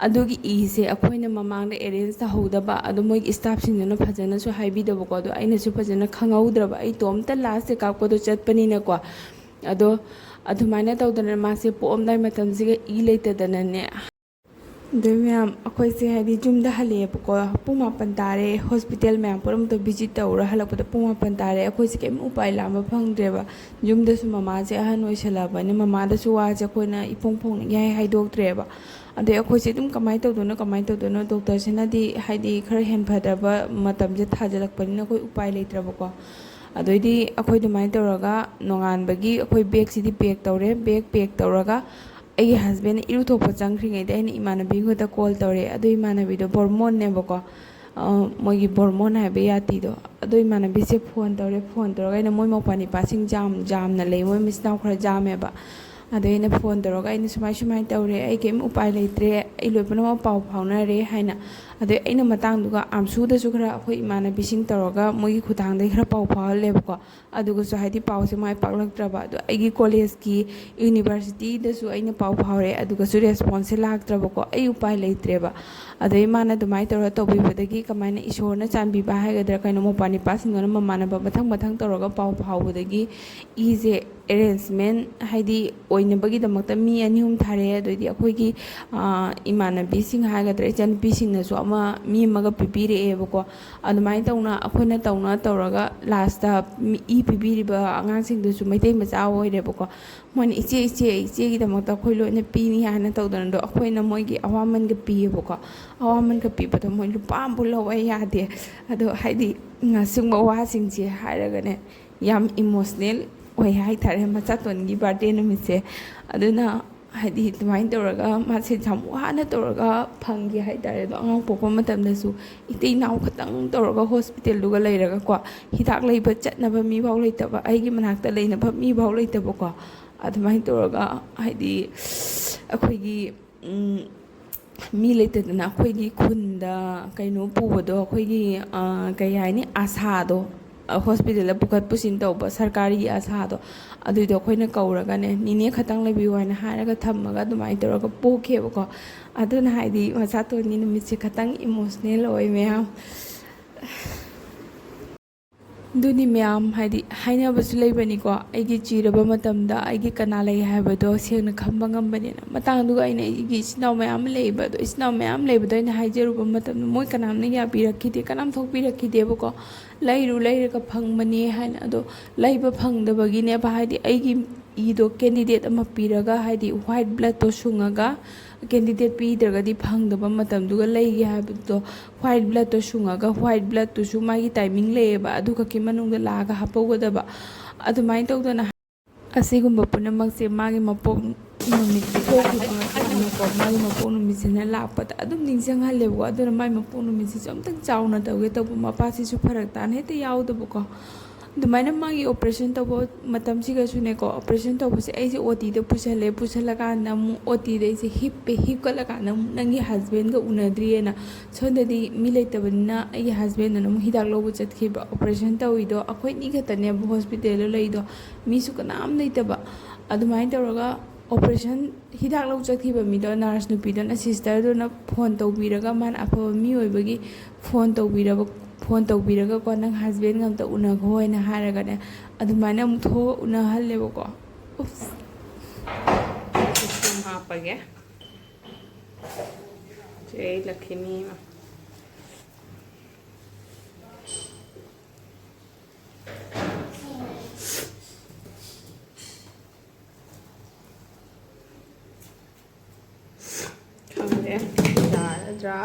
ꯑꯗꯨꯒꯤ ꯏꯁꯦ ꯑꯩꯈꯣꯏꯅ ꯃꯃꯥꯡꯗ ꯑꯦꯔꯦꯟꯖ ꯇꯧꯍꯧꯗꯕ, ꯑꯗꯣ ꯃꯣꯏꯒꯤ ꯁ꯭ꯇꯥꯐꯁꯤꯡꯗꯨꯅ ꯐꯖꯅꯁꯨ ꯍꯥꯏꯕꯤꯗꯕꯀꯣ꯫ ꯑꯗꯣ ꯑꯩꯅꯁꯨ ꯐꯖꯅ ꯈꯪꯍꯧꯗ꯭ꯔꯕ, ꯑꯩ ꯏꯇꯣꯝꯇ ꯂꯥꯁ ꯆꯦꯛꯑꯞꯀꯗꯣ ꯆꯠꯄꯅꯤꯅꯀꯣ꯫ ꯑꯗꯣ ꯑꯗꯨꯃꯥꯏꯅ ꯇꯧꯗꯅ ꯃꯥꯁꯦ ꯄꯣꯛꯑꯝꯗꯥꯏ ꯃꯇꯝꯁꯤꯒ ꯏ ꯂꯩꯇꯗꯅꯅꯦ꯫ ꯑꯗꯨ ꯃꯌꯥꯝ, ꯑꯩꯈꯣꯏꯁꯦ, ꯍꯥꯏꯗꯤ, ꯌꯨꯝꯗ ꯍꯜꯂꯛꯑꯦꯕꯀꯣ꯫ ꯄꯨꯡ ꯃꯥꯄꯟ ꯇꯥꯔꯦ꯫ ꯍꯣꯁꯄꯤꯇꯥꯜ ꯃꯌꯥꯝ ꯄꯨꯝꯅꯃꯛꯇ ꯚꯤꯖꯤꯠ ꯇꯧꯔ ꯍꯜꯂꯛꯄꯗ ꯄꯨꯡ ꯃꯥꯄꯟ ꯇꯥꯔꯦ꯫ ꯑꯩꯈꯣꯏꯁꯦ ꯀꯩꯝ ꯎꯄꯥꯏ ꯂꯥꯝꯕ ꯐꯪꯗ꯭ꯔꯦꯕ꯫ ꯌꯨꯝꯗꯁꯨ ꯃꯃꯥꯁꯦ ꯑꯍꯟ ꯑꯣꯏꯁꯜꯂꯛꯑꯕꯅꯤꯅ ꯃꯃꯥꯗꯁꯨ ꯋꯥꯁꯦ ꯑꯩꯈꯣꯏꯅ ꯏꯐꯣꯡ ꯐꯣꯡꯅ ꯏꯍꯥꯏ ꯍꯥꯏꯗꯣꯛꯇ꯭ꯔꯦꯕ꯫ ꯑꯗꯩ ꯑꯩꯈꯣꯏꯁꯦ ꯑꯗꯨꯝ ꯀꯃꯥꯏꯅ ꯇꯧꯗꯣꯏꯅꯣ, ꯀꯃꯥꯏꯅ ꯇꯧꯗꯣꯏꯅꯣ, ꯗꯣꯛꯇꯔꯁꯤꯅꯗꯤ, ꯍꯥꯏꯗꯤ, ꯈꯔ ꯍꯦꯟꯐꯗꯕ ꯃꯇꯝꯁꯦ ꯊꯥꯖꯤꯜꯂꯛꯄꯅꯤꯅ ꯑꯩꯈꯣꯏ ꯎꯄꯥꯏ ꯂꯩꯇ꯭ꯔꯕꯀꯣ꯫ ꯑꯗꯩꯗꯤ ꯑꯩꯈꯣꯏ ꯑꯗꯨꯃꯥꯏꯅ ꯇꯧꯔꯒ ꯅꯣꯡꯉꯥꯟꯕꯒꯤ ꯑꯩꯈꯣꯏ ꯕꯦꯒꯁꯤꯗꯤ ꯄꯦꯛ ꯇꯧꯔꯦ꯫ ꯕꯦꯒ ꯄꯦꯛ ꯇꯧꯔꯒ ꯑꯩꯒꯤ ꯍꯁꯕꯦꯟꯅ ꯏꯔꯨꯊꯣꯛꯄ ꯆꯪꯈ꯭ꯔꯤꯉꯩꯗ ꯑꯩꯅ ꯏꯃꯥꯟꯅꯕꯤꯈꯣꯏꯗ ꯀꯣꯜ ꯇꯧꯔꯦ꯫ ꯑꯗꯨ ꯏꯃꯥꯟꯅꯕꯤꯗꯣ ꯕꯣꯔꯃꯣꯟꯅꯦꯕꯀꯣ, ꯑ, ꯃꯣꯏꯒꯤ ꯕꯣꯔꯃꯣꯟ ꯍꯥꯏꯕ ꯌꯥꯇꯤꯗꯣ꯫ ꯑꯗꯣ ꯏꯃꯥꯟꯅꯕꯤꯁꯦ ꯐꯣꯟ ꯇꯧꯔꯦ꯫ ꯐꯣꯟ ꯇꯧꯔꯒ ꯑꯩꯅ, ꯃꯣꯏ ꯃꯧꯄ꯭ꯋꯥ ꯅꯤꯄꯥꯁꯤꯡ ꯖꯥꯝ, ꯖꯥꯝꯅ ꯂꯩ, ꯃꯣꯏ ꯃꯆꯤꯟ ꯃꯅꯥꯎ ꯈꯔ ꯖꯥꯝꯃꯦꯕ꯫ ꯑꯗꯩ ꯑꯩꯅ ꯐꯣꯟ ꯇꯧꯔꯒ ꯑꯩꯅ, "ꯁꯨꯃꯥꯏ ꯁꯨꯃꯥꯏꯅ ꯇꯧꯔꯦ, ꯑꯩ ꯀꯩꯝ ꯎꯄꯥꯏ ꯂꯩꯇ꯭ꯔꯦ, ꯑꯩ ꯂꯣꯏ ꯄꯨꯝꯅꯃꯛ ꯄꯥꯎ ꯐꯥꯎꯅꯔꯦ" ꯍꯥꯏꯅ꯫ ꯑꯗꯩ ꯑꯩꯅ ꯃꯇꯥꯡꯗꯨꯒ ꯑꯥꯝꯁꯨꯗꯁꯨ ꯈꯔ ꯑꯩꯈꯣꯏ ꯏꯃꯥꯟꯅꯕꯤꯁꯤꯡ ꯇꯧꯔꯒ ꯃꯣꯏꯒꯤ ꯈꯨꯠꯊꯥꯡꯗꯒꯤ ꯈꯔ ꯄꯥꯎ ꯐꯥꯎꯍꯜꯂꯦꯕꯀꯣ꯫ ꯑꯗꯨꯒꯁꯨ, ꯍꯥꯏꯗꯤ, ꯄꯥꯎꯁꯦ ꯃꯥꯏ ꯄꯥꯛꯂꯛꯇ꯭ꯔꯕ꯫ ꯑꯗꯣ ꯑꯩꯒꯤ ꯀꯣꯂꯦꯖꯀꯤ, ꯌꯨꯅꯤꯚꯔꯁꯤꯇꯤꯗꯁꯨ ꯑꯩꯅ ꯄꯥꯎ ꯐꯥꯎꯔꯦ, ꯑꯗꯨꯒꯁꯨ ꯔꯦꯁꯄꯣꯟꯁꯁꯦ ꯂꯥꯛꯇ꯭ꯔꯕꯀꯣ꯫ ꯑꯩ ꯎꯄꯥꯏ ꯂꯩꯇ꯭ꯔꯦꯕ꯫ ꯑꯗꯩ ꯃꯥꯅ ꯑꯗꯨꯃꯥꯏꯅ ꯇꯧꯔ ꯇꯧꯕꯤꯕꯗꯒꯤ, ꯀꯃꯥꯏꯅ ꯏꯁꯣꯔꯅ ꯆꯥꯟꯕꯤꯕ ꯍꯥꯏꯒꯗ꯭ꯔꯥ ꯀꯩꯅꯣ, ꯃꯧꯄ꯭ꯋꯥ ꯅꯤꯄꯥꯁꯤꯡꯗꯨꯅ ꯃꯃꯥꯟꯅꯕ ꯃꯊꯪ ꯃꯊꯪ ꯇꯧꯔꯒ ꯄꯥꯎ ꯐꯥꯎꯕꯗꯒꯤ ꯏꯁꯦ ꯑꯦꯔꯦꯟꯖꯃꯦꯟ, ꯍꯥꯏꯗꯤ, ꯑꯣꯏꯅꯕꯒꯤꯗꯃꯛꯇ ꯃꯤ ꯑꯅꯤ ꯑꯍꯨꯝ ꯊꯥꯔꯛꯑꯦ꯫ ꯑꯗꯩꯗꯤ ꯑꯩꯈꯣꯏꯒꯤ, ꯑ, ꯏꯃꯥꯟꯅꯕꯤꯁꯤꯡ ꯍꯥꯏꯒꯗ꯭ꯔꯥ, ꯏꯆꯟꯅꯨꯄꯤꯁꯤꯡꯅꯁꯨ ꯑꯃ, ꯃꯤ ꯑꯃꯒ ꯄꯤꯕꯤꯔꯛꯑꯦꯕꯀꯣ꯫ ꯑꯗꯨꯃꯥꯏꯅ ꯇꯧꯅ ꯑꯩꯈꯣꯏꯅ ꯇꯧꯅ ꯇꯧꯔꯒ ꯂꯥꯁꯇ ꯃꯤ, ꯏ ꯄꯤꯕꯤꯔꯤꯕ ꯑꯉꯥꯡꯁꯤꯡꯗꯨꯁꯨ ꯃꯩꯇꯩ ꯃꯆꯥ ꯑꯣꯏꯔꯦꯕꯀꯣ꯫ ꯃꯣꯏꯅ, "ꯏꯆꯦ, ꯏꯆꯦ, ꯏꯆꯦꯒꯤꯗꯃꯛꯇ ꯑꯩꯈꯣꯏ ꯂꯣꯏꯅ ꯄꯤꯅꯤ" ꯍꯥꯏꯅ ꯇꯧꯗꯅ꯫ ꯑꯗꯣ ꯑꯩꯈꯣꯏꯅ ꯃꯣꯏꯒꯤ ꯑꯋꯥꯃꯟꯒ ꯄꯤꯌꯦꯕꯀꯣ꯫ ꯑꯋꯥꯃꯟꯒ ꯄꯤꯕꯗꯣ ꯃꯣꯏ ꯂꯨꯄꯥ ꯑꯃꯐꯥꯎ ꯂꯧꯕ ꯌꯥꯗꯦ꯫ ꯑꯗꯣ, ꯍꯥꯏꯗꯤ, ꯁꯤꯒꯨꯝꯕ ꯋꯥꯁꯤꯡꯁꯦ ꯍꯥꯏꯔꯒꯅꯦ, ꯌꯥꯝ ꯏꯃꯣꯁꯅꯦꯜ ꯑꯣꯏ ꯍꯥꯏꯇꯥꯔꯦ, ꯃꯆꯥꯇꯣꯟꯒꯤ ꯕꯥꯔꯗꯦ ꯅꯨꯃꯤꯠꯁꯦ꯫ ꯑꯗꯨꯅ, ꯍꯥꯏꯗꯤ, ꯑꯗꯨꯃꯥꯏꯅ ꯇꯧꯔꯒ ꯃꯥꯁꯦ ꯌꯥꯝ ꯋꯥꯅ ꯇꯧꯔꯒ ꯐꯪꯈꯤ ꯍꯥꯏꯇꯥꯔꯦ꯫ ꯑꯗꯣ ꯑꯉꯥꯡ ꯄꯣꯛꯄ ꯃꯇꯝꯗꯁꯨ ꯏꯇꯩ ꯏꯅꯥꯎ ꯈꯛꯇꯪ ꯇꯧꯔꯒ ꯍꯣꯁꯄꯤꯇꯥꯜꯗꯨꯒ ꯂꯩꯔꯒꯀꯣ, ꯍꯤꯗꯥꯛ ꯂꯩꯕ ꯆꯠꯅꯕ ꯃꯤꯐꯥꯎ ꯂꯩꯇꯕ, ꯑꯩꯒꯤ ꯃꯅꯥꯛꯇ ꯂꯩꯅꯕ ꯃꯤꯐꯥꯎ ꯂꯩꯇꯕꯀꯣ꯫ ꯑꯗꯨꯃꯥꯏꯅ ꯇꯧꯔꯒ, ꯍꯥꯏꯗꯤ, ꯑꯩꯈꯣꯏꯒꯤ, ꯎꯝ, ꯃꯤ ꯂꯩꯇꯗꯅ ꯑꯩꯈꯣꯏꯒꯤ ꯈꯨꯟꯗ ꯀꯩꯅꯣ ꯄꯨꯕꯗꯣ, ꯑꯩꯈꯣꯏꯒꯤ, ꯑ, ꯀꯩ ꯍꯥꯏꯅꯤ, ꯑꯁꯥꯗꯣ, ꯑ, ꯍꯣꯁꯄꯤꯇꯥꯜꯗ ꯄꯨꯈꯠ ꯄꯨꯁꯤꯟ ꯇꯧꯕ ꯁꯔꯀꯥꯔꯒꯤ ꯑꯁꯥꯗꯣ, ꯑꯗꯨꯏꯗꯣ ꯑꯩꯈꯣꯏꯅ ꯀꯧꯔꯒꯅꯦ, "ꯅꯤꯅꯦ, ꯈꯇꯪ ꯂꯩꯕꯤꯌꯨ" ꯍꯥꯏꯅ ꯍꯥꯏꯔꯒ ꯊꯝꯃꯒ ꯑꯗꯨꯃꯥꯏꯅ ꯇꯧꯔꯒ ꯄꯣꯛꯈꯤꯕꯀꯣ꯫ ꯑꯗꯨꯅ ꯍꯥꯏꯗꯤ ꯃꯆꯥꯇꯣꯟꯒꯤ ꯅꯨꯃꯤꯠꯁꯦ ꯈꯇꯪ ꯏꯃꯣꯁꯅꯦꯜ ꯑꯣꯏ ꯃꯌꯥꯝ꯫ ꯑꯗꯨꯅꯤ ꯃꯌꯥꯝ, ꯍꯥꯏꯗꯤ ꯍꯥꯏꯅꯕꯁꯨ ꯂꯩꯕꯅꯤꯀꯣ, ꯑꯩꯒꯤ ꯆꯤꯔꯕ ꯃꯇꯝꯗ ꯑꯩꯒꯤ ꯀꯅꯥ ꯂꯩ ꯍꯥꯏꯕꯗꯣ ꯁꯦꯡꯅ ꯈꯪꯕ ꯉꯝꯕꯅꯤꯅ꯫ ꯃꯇꯥꯡꯗꯨꯒ ꯑꯩꯅ ꯑꯩꯒꯤ ꯏꯆꯤꯟ ꯏꯅꯥꯎ ꯃꯌꯥꯝ ꯑꯃ ꯂꯩꯕ, ꯑꯗꯣ ꯏꯆꯤꯟ ꯏꯅꯥꯎ ꯃꯌꯥꯝ ꯂꯩꯕꯗꯣ ꯑꯩꯅ ꯍꯥꯏꯖꯔꯨꯕ ꯃꯇꯝꯗ ꯃꯣꯏ ꯀꯅꯥꯝꯅ ꯌꯥꯕꯤꯔꯛꯈꯤꯗꯦ, ꯀꯅꯥꯝ ꯊꯣꯛꯄꯤꯔꯛꯈꯤꯗꯦꯕꯀꯣ꯫ ꯂꯩꯔꯨ ꯂꯩꯔꯒ ꯐꯪꯕꯅꯦ ꯍꯥꯏꯅ꯫ ꯑꯗꯣ ꯂꯩꯕ ꯐꯪꯗꯕꯒꯤꯅꯦꯕ, ꯍꯥꯏꯗꯤ ꯑꯩꯒꯤ ꯏꯗꯣ ꯀꯦꯟꯗꯤꯗꯦꯠ ꯑꯃ ꯄꯤꯔꯒ, ꯍꯥꯏꯗꯤ ꯋꯥꯏꯠ ꯕ꯭ꯂꯠꯇꯣ ꯁꯨꯡꯉꯒ, ꯀꯦꯟꯗꯤꯗꯦꯠ ꯄꯤꯗ꯭ꯔꯒꯗꯤ ꯐꯪꯗꯕ ꯃꯇꯝꯗꯨꯒ ꯂꯩꯒꯦ ꯍꯥꯏꯕꯗꯣ, ꯋꯥꯏꯠ ꯕ꯭ꯂꯠꯇꯣ ꯁꯨꯡꯉꯒ, ꯋꯥꯏꯠ ꯕ꯭ꯂꯠꯇꯨꯁꯨ ꯃꯥꯒꯤ ꯇꯥꯏꯃꯤꯡ ꯂꯩꯌꯦꯕ, ꯑꯗꯨ ꯈꯛꯀꯤ ꯃꯅꯨꯡꯗ ꯂꯥꯛꯑꯒ ꯍꯥꯞꯄꯧꯒꯗꯕ꯫ ꯑꯗꯨꯃꯥꯏꯅ ꯇꯧꯗꯅ ꯑꯁꯤꯒꯨꯝꯕ ꯄꯨꯝꯅꯃꯛꯁꯦ ꯃꯥꯒꯤ ꯃꯄꯣꯛ ꯅꯨꯃꯤꯠ ꯊꯣꯛꯈꯤꯕ ꯃꯇꯝꯗꯀꯣ, ꯃꯥꯒꯤ ꯃꯄꯣꯛ ꯅꯨꯃꯤꯠꯁꯤꯅ ꯂꯥꯛꯄꯗ ꯑꯗꯨꯝ ꯅꯤꯡꯁꯤꯡꯍꯜꯂꯦꯕꯀꯣ꯫ ꯑꯗꯨꯅ ꯃꯥꯏ ꯃꯄꯣꯛ ꯅꯨꯃꯤꯠꯁꯤꯁꯨ ꯑꯝꯇꯪ ꯆꯥꯎꯅ ꯇꯧꯒꯦ ꯇꯧꯕ, ꯃꯄꯥꯁꯤꯁꯨ ꯐꯔꯛ ꯇꯥꯅ ꯍꯦꯛꯇ ꯌꯥꯎꯗꯕꯀꯣ꯫ ꯑꯗꯨꯃꯥꯏꯅ ꯃꯥꯒꯤ ꯑꯣꯄꯔꯦꯁꯟ ꯇꯧꯕ ꯃꯇꯝꯁꯤꯒꯁꯨꯅꯦꯀꯣ, ꯑꯣꯄꯔꯦꯁꯟ ꯇꯧꯕꯁꯦ ꯑꯩꯁꯦ ꯑꯣ ꯇꯤꯗ ꯄꯨꯁꯜꯂꯦ꯫ ꯄꯨꯁꯜꯂꯀꯥꯟꯗ ꯑꯃꯨꯛ ꯑꯣ ꯇꯤꯗ ꯑꯩꯁꯦ ꯍꯤꯞꯄꯦ꯫ ꯍꯤꯞꯀꯠꯂꯀꯥꯟꯗ ꯑꯃꯨꯛ ꯅꯪꯒꯤ ꯍꯁꯕꯦꯟꯒ ꯎꯅꯗ꯭ꯔꯤꯑꯅ, ꯁꯣꯝꯗꯗꯤ ꯃꯤ ꯂꯩꯇꯕꯅꯤꯅ ꯑꯩꯒꯤ ꯍꯁꯕꯦꯟꯗꯨꯅ ꯑꯃꯨꯛ ꯍꯤꯗꯥꯛ ꯂꯧꯕ ꯆꯠꯈꯤꯕ꯫ ꯑꯣꯄꯔꯦꯁꯟ ꯇꯧꯔꯤꯗꯣ ꯑꯩꯈꯣꯏ ꯑꯅꯤ ꯈꯛꯇꯅꯦꯕ ꯍꯣꯁꯄꯤꯇꯥꯜꯗ ꯂꯩꯗꯣ, ꯃꯤꯁꯨ ꯀꯅꯥꯝ ꯂꯩꯇꯕ꯫ ꯑꯗꯨꯃꯥꯏꯅ ꯇꯧꯔꯒ ꯑꯣꯄꯔꯦꯁꯟ ꯍꯤꯗꯥꯛ ꯂꯧ ꯆꯠꯈꯤꯕ ꯃꯤꯗꯣ, ꯅꯔꯁ ꯅꯨꯄꯤꯗꯨꯅ, ꯁꯤꯁꯇꯔꯗꯨꯅ ꯐꯣꯟ ꯇꯧꯕꯤꯔꯒ, ꯃꯥꯅ ꯑꯐꯕ ꯃꯤ ꯑꯣꯏꯕꯒꯤ ꯐꯣꯟ ꯇꯧꯕꯤꯔꯕ, ꯐꯣꯟ ꯇꯧꯕꯤꯔꯒꯀꯣ, "ꯅꯪ ꯍꯁꯕꯦꯟꯒ ꯑꯝꯇ ꯎꯅꯈꯣ" ꯍꯥꯏꯅ ꯍꯥꯏꯔꯒꯅꯦ, ꯑꯗꯨꯃꯥꯏꯅ ꯑꯃꯨꯛ ꯊꯣꯛꯑꯒ ꯎꯅꯍꯜꯂꯦꯕꯀꯣ꯫ ꯎꯞꯁ꯫ ꯁꯨꯝ ꯍꯥꯞꯄꯒꯦ꯫ ꯆꯦ ꯂꯛꯈꯤꯃꯤ ꯑꯃ꯫ ꯈꯪꯗꯦ, ꯌꯥꯔꯗ꯭ꯔꯥ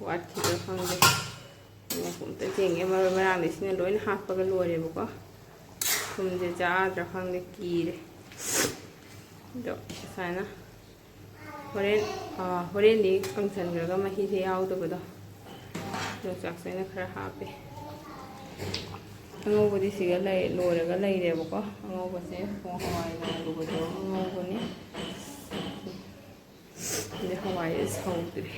ꯋꯥꯠꯈꯤꯕ꯭ꯔꯥ ꯈꯪꯗꯦ꯫ ꯑꯃꯨꯛ ꯑꯝꯇ ꯌꯦꯡꯒꯦ꯫ ꯃꯔꯣꯏ ꯃꯔꯥꯡꯗꯤ ꯁꯤꯅ ꯂꯣꯏꯅ ꯍꯥꯞꯄꯒ ꯂꯣꯏꯔꯦꯕꯀꯣ꯫ ꯊꯨꯝꯁꯦ ꯆꯥꯗ꯭ꯔꯥ ꯈꯪꯗꯦ, ꯀꯤꯔꯦ꯫ ꯑꯗꯣ ꯁꯨꯃꯥꯏꯅ ꯍꯣꯔꯦꯟ, ꯑꯥ, ꯍꯣꯔꯦꯟꯗꯤ ꯀꯪꯁꯟꯈ꯭ꯔꯒ ꯃꯍꯤꯁꯦ ꯌꯥꯎꯗꯕꯗꯣ, ꯌꯣꯡꯆꯥꯛꯁꯦ ꯑꯩꯅ ꯈꯔ ꯍꯥꯞꯄꯦ꯫ ꯑꯉꯧꯕꯗꯤ ꯁꯤꯒ ꯂꯩ-, ꯂꯣꯏꯔꯒ ꯂꯩꯔꯦꯕꯀꯣ꯫ ꯑꯉꯧꯕꯁꯦ ꯄꯣꯡ ꯍꯋꯥꯏ ꯉꯧꯔꯨꯕꯗꯣ ꯑꯉꯧꯕꯅꯤ꯫ ꯑꯗꯩ ꯍꯋꯥꯏꯁꯦ ꯁꯧꯗ꯭ꯔꯤ꯫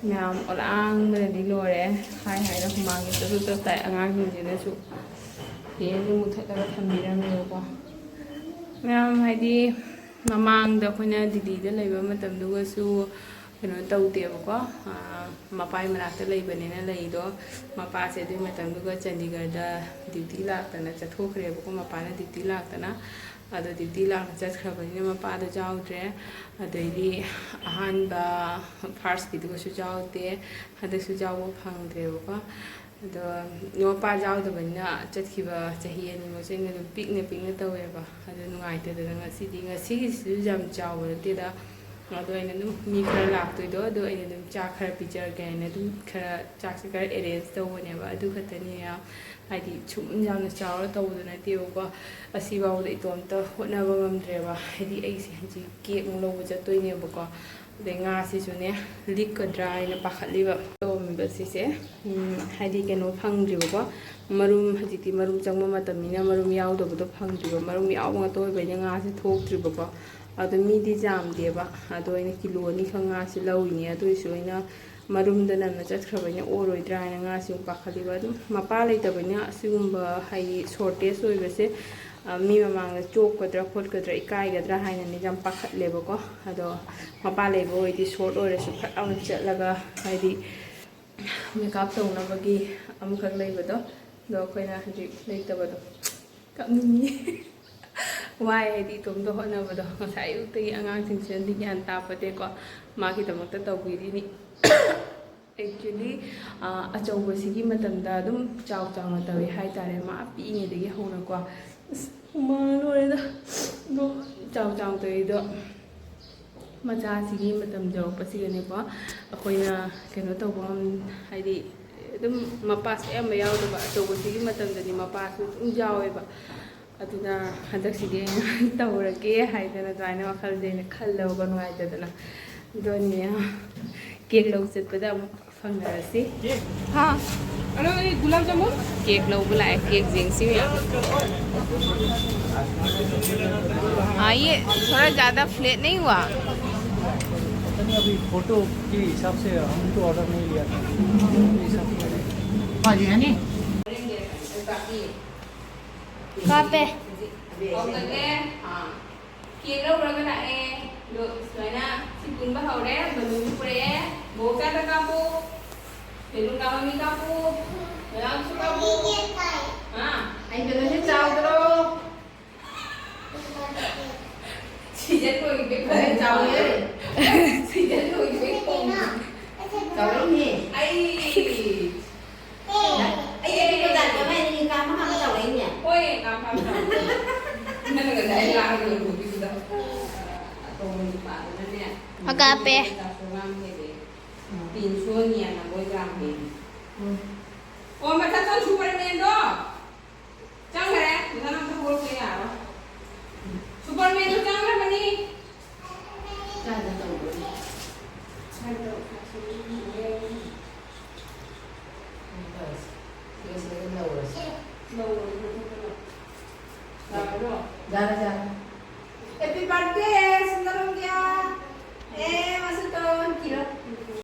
ꯃꯌꯥꯝ ꯑꯣꯂꯥꯡꯕꯅꯗꯤ ꯂꯣꯏꯔꯦ꯫ ꯍꯥꯏ ꯍꯥꯏꯅ ꯍꯨꯃꯥꯡꯒꯤ ꯆꯠꯊꯣꯛ ꯆꯠ ꯇꯥꯏ꯫ ꯑꯉꯥꯡꯁꯤꯡꯁꯤꯅꯁꯨ ꯐꯦꯟꯁꯦ ꯃꯨꯊꯠꯂꯒ ꯊꯝꯕꯤꯔꯝꯃꯦꯕꯀꯣ꯫ ꯃꯌꯥꯝ ꯍꯥꯏꯗꯤ ꯃꯃꯥꯡꯗ ꯑꯩꯈꯣꯏꯅ ꯗꯤꯜꯂꯤꯗ ꯂꯩꯕ ꯃꯇꯝꯗꯨꯒꯁꯨ ꯀꯩꯅꯣ ꯇꯧꯗꯦꯕꯀꯣ꯫ ꯑꯥ, ꯃꯄꯥꯏ ꯃꯅꯥꯛꯇ ꯂꯩꯕꯅꯤꯅ ꯂꯩꯗꯣ꯫ ꯃꯄꯥꯁꯦ ꯑꯗꯨꯒꯤ ꯃꯇꯝꯗꯨꯒ ꯆꯟꯗꯤꯒꯔꯗ ꯗ꯭ꯌꯨꯇꯤ ꯂꯥꯛꯇꯅ ꯆꯠꯊꯣꯛꯈ꯭ꯔꯦꯕꯀꯣ꯫ ꯃꯄꯥꯅ ꯗ꯭ꯌꯨꯇꯤ ꯂꯥꯛꯇꯅ꯫ ꯑꯗꯣ ꯗ꯭ꯌꯨꯇꯤ ꯂꯥꯛꯅ ꯆꯠꯈ꯭ꯔꯕꯅꯤꯅ ꯃꯄꯥꯗꯣ ꯌꯥꯎꯗ꯭ꯔꯦ꯫ ꯑꯗꯩꯗꯤ ꯑꯍꯥꯟꯕ ꯐꯥꯔꯁꯀꯤꯗꯨꯒꯁꯨ ꯌꯥꯎꯗꯦ꯫ ꯍꯟꯗꯛꯁꯨ ꯌꯥꯎꯕ ꯐꯪꯗ꯭ꯔꯦꯕꯀꯣ꯫ ꯑꯗꯣ ꯃꯄꯥ ꯌꯥꯎꯗꯕꯅꯤꯅ ꯆꯠꯈꯤꯕ ꯆꯍꯤ ꯑꯅꯤꯃꯛꯁꯦ ꯑꯩꯅ ꯑꯗꯨꯝ ꯄꯤꯛꯅ ꯄꯤꯛꯅ ꯇꯧꯋꯦꯕ꯫ ꯑꯗꯣ ꯅꯨꯡꯉꯥꯏꯇꯗꯅ ꯉꯁꯤꯗꯤ, ꯉꯁꯤꯒꯤꯁꯤꯁꯨ ꯌꯥꯝ ꯆꯥꯎꯕ ꯅꯠꯇꯦꯗ꯫ ꯑꯗꯣ ꯑꯩꯅ ꯑꯗꯨꯝ ꯃꯤ ꯈꯔ ꯂꯥꯛꯇꯣꯏꯗꯣ, ꯑꯗꯣ ꯑꯩꯅ ꯑꯗꯨꯝ ꯆꯥꯛ ꯈꯔ ꯄꯤꯖꯔꯒꯦ ꯍꯥꯏꯅ ꯑꯗꯨꯝ ꯈꯔ ꯆꯥꯛꯁꯦ ꯈꯔ ꯑꯦꯔꯦꯟꯖ ꯇꯧꯕꯅꯦꯕ꯫ ꯑꯗꯨ ꯈꯛꯇꯅꯤ꯫ ꯌꯥꯝ ꯍꯥꯏꯗꯤ ꯁꯨꯝ ꯌꯥꯝꯅ ꯆꯥꯎꯔ ꯇꯧꯕꯗꯣ ꯅꯠꯇꯦꯕꯀꯣ꯫ ꯑꯁꯤꯐꯥꯎꯗ ꯏꯇꯣꯝꯇ ꯍꯣꯠꯅꯕ ꯉꯝꯗ꯭ꯔꯦꯕ꯫ ꯍꯥꯏꯗꯤ ꯑꯩꯁꯦ ꯍꯧꯖꯤꯛ ꯀꯦꯛ ꯑꯃꯨꯛ ꯂꯧꯕ ꯆꯠꯇꯣꯏꯅꯦꯕꯀꯣ꯫ ꯑꯗꯩ ꯉꯥꯁꯤꯁꯨꯅꯦ ꯂꯤꯛꯀꯗ꯭ꯔꯥ ꯍꯥꯏꯅ ꯄꯥꯈꯠꯂꯤꯕ꯫ ꯇꯧꯔꯝꯃꯤꯕ ꯁꯤꯁꯦ, ꯎꯝ, ꯍꯥꯏꯗꯤ ꯀꯩꯅꯣ ꯐꯪꯗ꯭ꯔꯤꯕꯀꯣ꯫ ꯃꯔꯨꯝ, ꯍꯧꯖꯤꯛꯇꯤ ꯃꯔꯨꯝ ꯆꯪꯕ ꯃꯇꯝꯅꯤꯅ ꯃꯔꯨꯝ ꯌꯥꯎꯗꯕꯗꯣ ꯐꯪꯗ꯭ꯔꯤꯕ꯫ ꯃꯔꯨꯝ ꯌꯥꯎꯕ ꯉꯥꯛꯇ ꯑꯣꯏꯕꯅꯤꯅ ꯉꯥꯁꯦ ꯊꯣꯛꯇ꯭ꯔꯤꯕꯀꯣ꯫ ꯑꯗꯣ ꯃꯤꯗꯤ ꯌꯥꯝꯗꯦꯕ꯫ ꯑꯗꯣ ꯑꯩꯅ ꯀꯤꯂꯣ ꯑꯅꯤꯈꯛ ꯉꯥꯁꯦ ꯂꯧꯔꯤꯅꯦ꯫ ꯑꯗꯨ ꯑꯣꯏꯔꯁꯨ ꯑꯩꯅ ꯃꯔꯨꯝꯗ ꯅꯝꯅ ꯆꯠꯈ꯭ꯔꯕꯅꯤꯅ ꯑꯣꯔꯣꯏꯗ꯭ꯔꯥ ꯍꯥꯏꯅ ꯉꯥꯁꯤ ꯑꯃꯨꯛ ꯄꯥꯈꯠꯂꯤꯕ꯫ ꯑꯗꯨꯝ ꯃꯄꯥ ꯂꯩꯇꯕꯅꯤꯅ ꯑꯁꯤꯒꯨꯝꯕ ꯍꯥꯏꯗꯤ ꯁꯣꯔꯇꯦꯖ ꯑꯣꯏꯕꯁꯦ, ꯑ, ꯃꯤ ꯃꯃꯥꯡꯗ ꯆꯣꯞꯀꯗ꯭ꯔꯥ ꯈꯣꯠꯀꯗ꯭ꯔꯥ ꯏꯀꯥꯏꯒꯗ꯭ꯔꯥ ꯍꯥꯏꯅꯅꯦ ꯌꯥꯝ ꯄꯥꯈꯠꯂꯦꯕꯀꯣ꯫ ꯑꯗꯣ ꯃꯄꯥ ꯂꯩꯕ ꯑꯣꯏꯗꯤ ꯁꯣꯔꯠ ꯑꯣꯏꯔꯁꯨ ꯐꯠ ꯂꯥꯎꯅ ꯆꯠꯂꯒ ꯍꯥꯏꯗꯤ ꯃꯦꯀꯞ ꯇꯧꯅꯕꯒꯤ ꯑꯃꯈꯛ ꯂꯩꯕꯗꯣ, ꯑꯗꯣ ꯑꯩꯈꯣꯏꯅ ꯍꯧꯖꯤꯛ ꯂꯩꯇꯕꯗꯣ ꯀꯞꯅꯤꯡꯉꯤ꯫ ꯋꯥꯏ ꯍꯥꯏꯗꯤ ꯏꯇꯣꯝꯇ ꯍꯣꯠꯅꯕꯗꯣ꯫ ꯉꯁꯥꯏ ꯑꯌꯨꯛꯇꯒꯤ ꯑꯉꯥꯡꯁꯤꯡꯁꯤꯅꯗꯤ ꯒ꯭ꯌꯥꯟ ꯇꯥꯄꯣꯠꯇꯦꯀꯣ꯫ ꯃꯥꯒꯤꯗꯃꯛꯇ ꯇꯧꯕꯤꯔꯤꯅꯤ꯫ Actually, ꯑ, ꯑꯆꯧꯕꯁꯤꯒꯤ ꯃꯇꯝꯗ ꯑꯗꯨꯝ ꯆꯥꯎ ꯆꯥꯎꯅ ꯇꯧꯋꯤ ꯍꯥꯏꯇꯥꯔꯦ꯫ ꯃꯥ ꯄꯤꯛꯏꯉꯩꯗꯒꯤ ꯍꯧꯅꯀꯣ꯫ ꯑꯁ, ꯍꯨꯃꯥꯡ ꯂꯣꯏꯔꯦꯗ꯫ ꯑꯗꯣ ꯆꯥꯎ ꯆꯥꯎ ꯇꯧꯔꯤꯗꯣ ꯃꯆꯥꯁꯤꯒꯤ ꯃꯇꯝ ꯌꯧꯔꯛꯄꯁꯤꯒꯅꯦꯀꯣ꯫ ꯑꯩꯈꯣꯏꯅ ꯀꯩꯅꯣ ꯇꯧꯕ ꯉꯝ-, ꯍꯥꯏꯗꯤ ꯑꯗꯨꯝ ꯃꯄꯥꯁꯨ ꯑꯌꯥꯝꯕ ꯌꯥꯎꯗꯕ, ꯑꯆꯧꯕꯁꯤꯒꯤ ꯃꯇꯝꯗꯗꯤ ꯃꯄꯥꯁꯨ ꯑꯗꯨꯝ ꯌꯥꯎꯋꯦꯕ꯫ ꯑꯗꯨꯅ ꯍꯟꯗꯛꯁꯤꯗꯤ ꯑꯩꯅ ꯇꯧꯔꯒꯦ ꯍꯥꯏꯗꯅ ꯑꯗꯨꯃꯥꯏꯅ ꯋꯥꯈꯜꯁꯦ ꯑꯩꯅ ꯈꯜꯂꯕꯀꯣ, ꯅꯨꯡꯉꯥꯏꯇꯗꯅ꯫ ꯑꯗꯣ ꯅꯦ, ꯀꯦꯛ ꯂꯧ ꯆꯠꯄꯗ ꯑꯃꯨꯛ ꯐꯪꯅꯔꯁꯤ꯫ ꯍꯥ? ꯑꯗꯣ ꯑꯩ ꯒꯨꯂꯥꯞ ꯖꯥꯃꯨꯟ꯫ ꯀꯦꯛ ꯂꯧꯕ ꯂꯥꯛꯑꯦ, ꯀꯦꯛ ꯌꯦꯡꯁꯤ ꯃꯌꯥꯝ꯫ ꯍꯥ, ꯌꯦ ꯊꯣꯔꯥ ꯖ꯭ꯌꯥꯗꯥ ꯐ꯭ꯂꯦꯠ ꯅꯍꯤ ꯍꯨꯋꯥ꯫ पता नहीं, अभी फोटो के हिसाब से हमने तो ऑर्डर नहीं लिया था। ꯀꯥꯞꯄꯦ꯫ ꯍꯧꯒꯠꯂꯦ꯫ ꯑꯥ꯫ ꯀꯦꯛ ꯂꯧꯔꯒ ꯂꯥꯛꯑꯦ꯫ ꯑꯗꯣ ꯁꯨꯃꯥꯏꯅ ꯁꯤ ꯄꯨꯟꯕ ꯍꯧꯔꯦ꯫ ꯕꯂꯨꯟꯁꯨ ꯄꯨꯔꯛꯑꯦ꯫ ꯕꯣꯛꯁ ꯑꯝꯗ ꯀꯥꯞꯄꯨ꯫ ꯕꯦꯂꯨꯟ ꯀꯥꯞꯄ ꯃꯤ ꯀꯥꯞꯄꯨ꯫ ꯃꯌꯥꯝꯁꯨ ꯀꯥꯞꯄꯨ꯫ ꯍꯥ? ꯑꯩ ꯕꯦꯂꯨꯟꯁꯦ ꯆꯥꯎꯗ꯭ꯔꯣ? ꯁꯤꯖꯟ ꯂꯣꯏꯈꯤꯕꯩ ꯈꯔ ꯆꯥꯎꯔꯦ꯫ ꯁꯤꯖꯟ ꯂꯣꯏꯈꯤꯕꯩ ꯈꯣꯡ꯫ ꯆꯥꯎꯔꯛꯏꯅꯦ꯫ ꯑꯩ ꯑꯩ ꯑꯩ ꯕꯖꯥꯔꯒꯤ ꯑꯃ ꯑꯅꯤ ꯀꯥꯞ ꯑꯃ ꯆꯥꯎꯔꯛꯏꯅꯦ꯫ ꯍꯣꯏ, ꯀꯥꯞ ꯀꯥꯞ ꯆꯥꯎꯔꯛꯏꯅꯦ꯫ ꯅꯪꯅ ꯉꯁꯥꯏ ꯂꯥꯛꯑꯒ ꯂꯣꯏꯊꯣꯛꯈꯤꯕꯗꯣ꯫ ꯑꯇꯣꯝꯕ ꯅꯨꯄꯥꯗꯨꯅꯅꯦ꯫ ꯀꯥꯞꯄꯦ꯫ ꯆꯥꯛꯁꯨ ꯂꯥꯝ ꯍꯦꯜꯂꯦ꯫ ꯄꯤꯟꯁꯨ ꯌꯦꯡꯉꯕꯣꯏ ꯂꯥꯝꯃꯦ꯫ ꯑꯣ, ꯃꯊꯛꯇ ꯁꯨꯄꯔꯃꯦꯟꯗꯣ ꯆꯪꯈ꯭ꯔꯦ꯫ ꯃꯊꯪ ꯑꯝꯇ ꯍꯧꯒꯠꯂꯛꯄ ꯌꯥꯔꯣꯏ꯫ ꯁꯨꯄꯔꯃꯦꯟꯗꯣ ꯆꯪꯈ꯭ꯔꯕꯅꯤ꯫ ꯀꯥꯏꯗ ꯇꯧꯕꯅꯣ? ꯁ꯭ꯋꯥꯏꯗ ꯇꯧ-, ꯁ꯭ꯋꯥꯏꯗ ꯇꯧꯁꯤ꯫ ꯁꯤꯗ ꯁꯤꯗ ꯑꯗꯨꯝ ꯂꯧꯔꯁꯤ꯫ ꯂꯧꯔꯣ, ꯃꯊꯛꯇ ꯂꯧ꯫ ꯌꯥꯔꯗ꯭ꯔꯣ? ꯌꯥꯔꯦ, ꯌꯥꯔꯦ꯫ Happy birthday!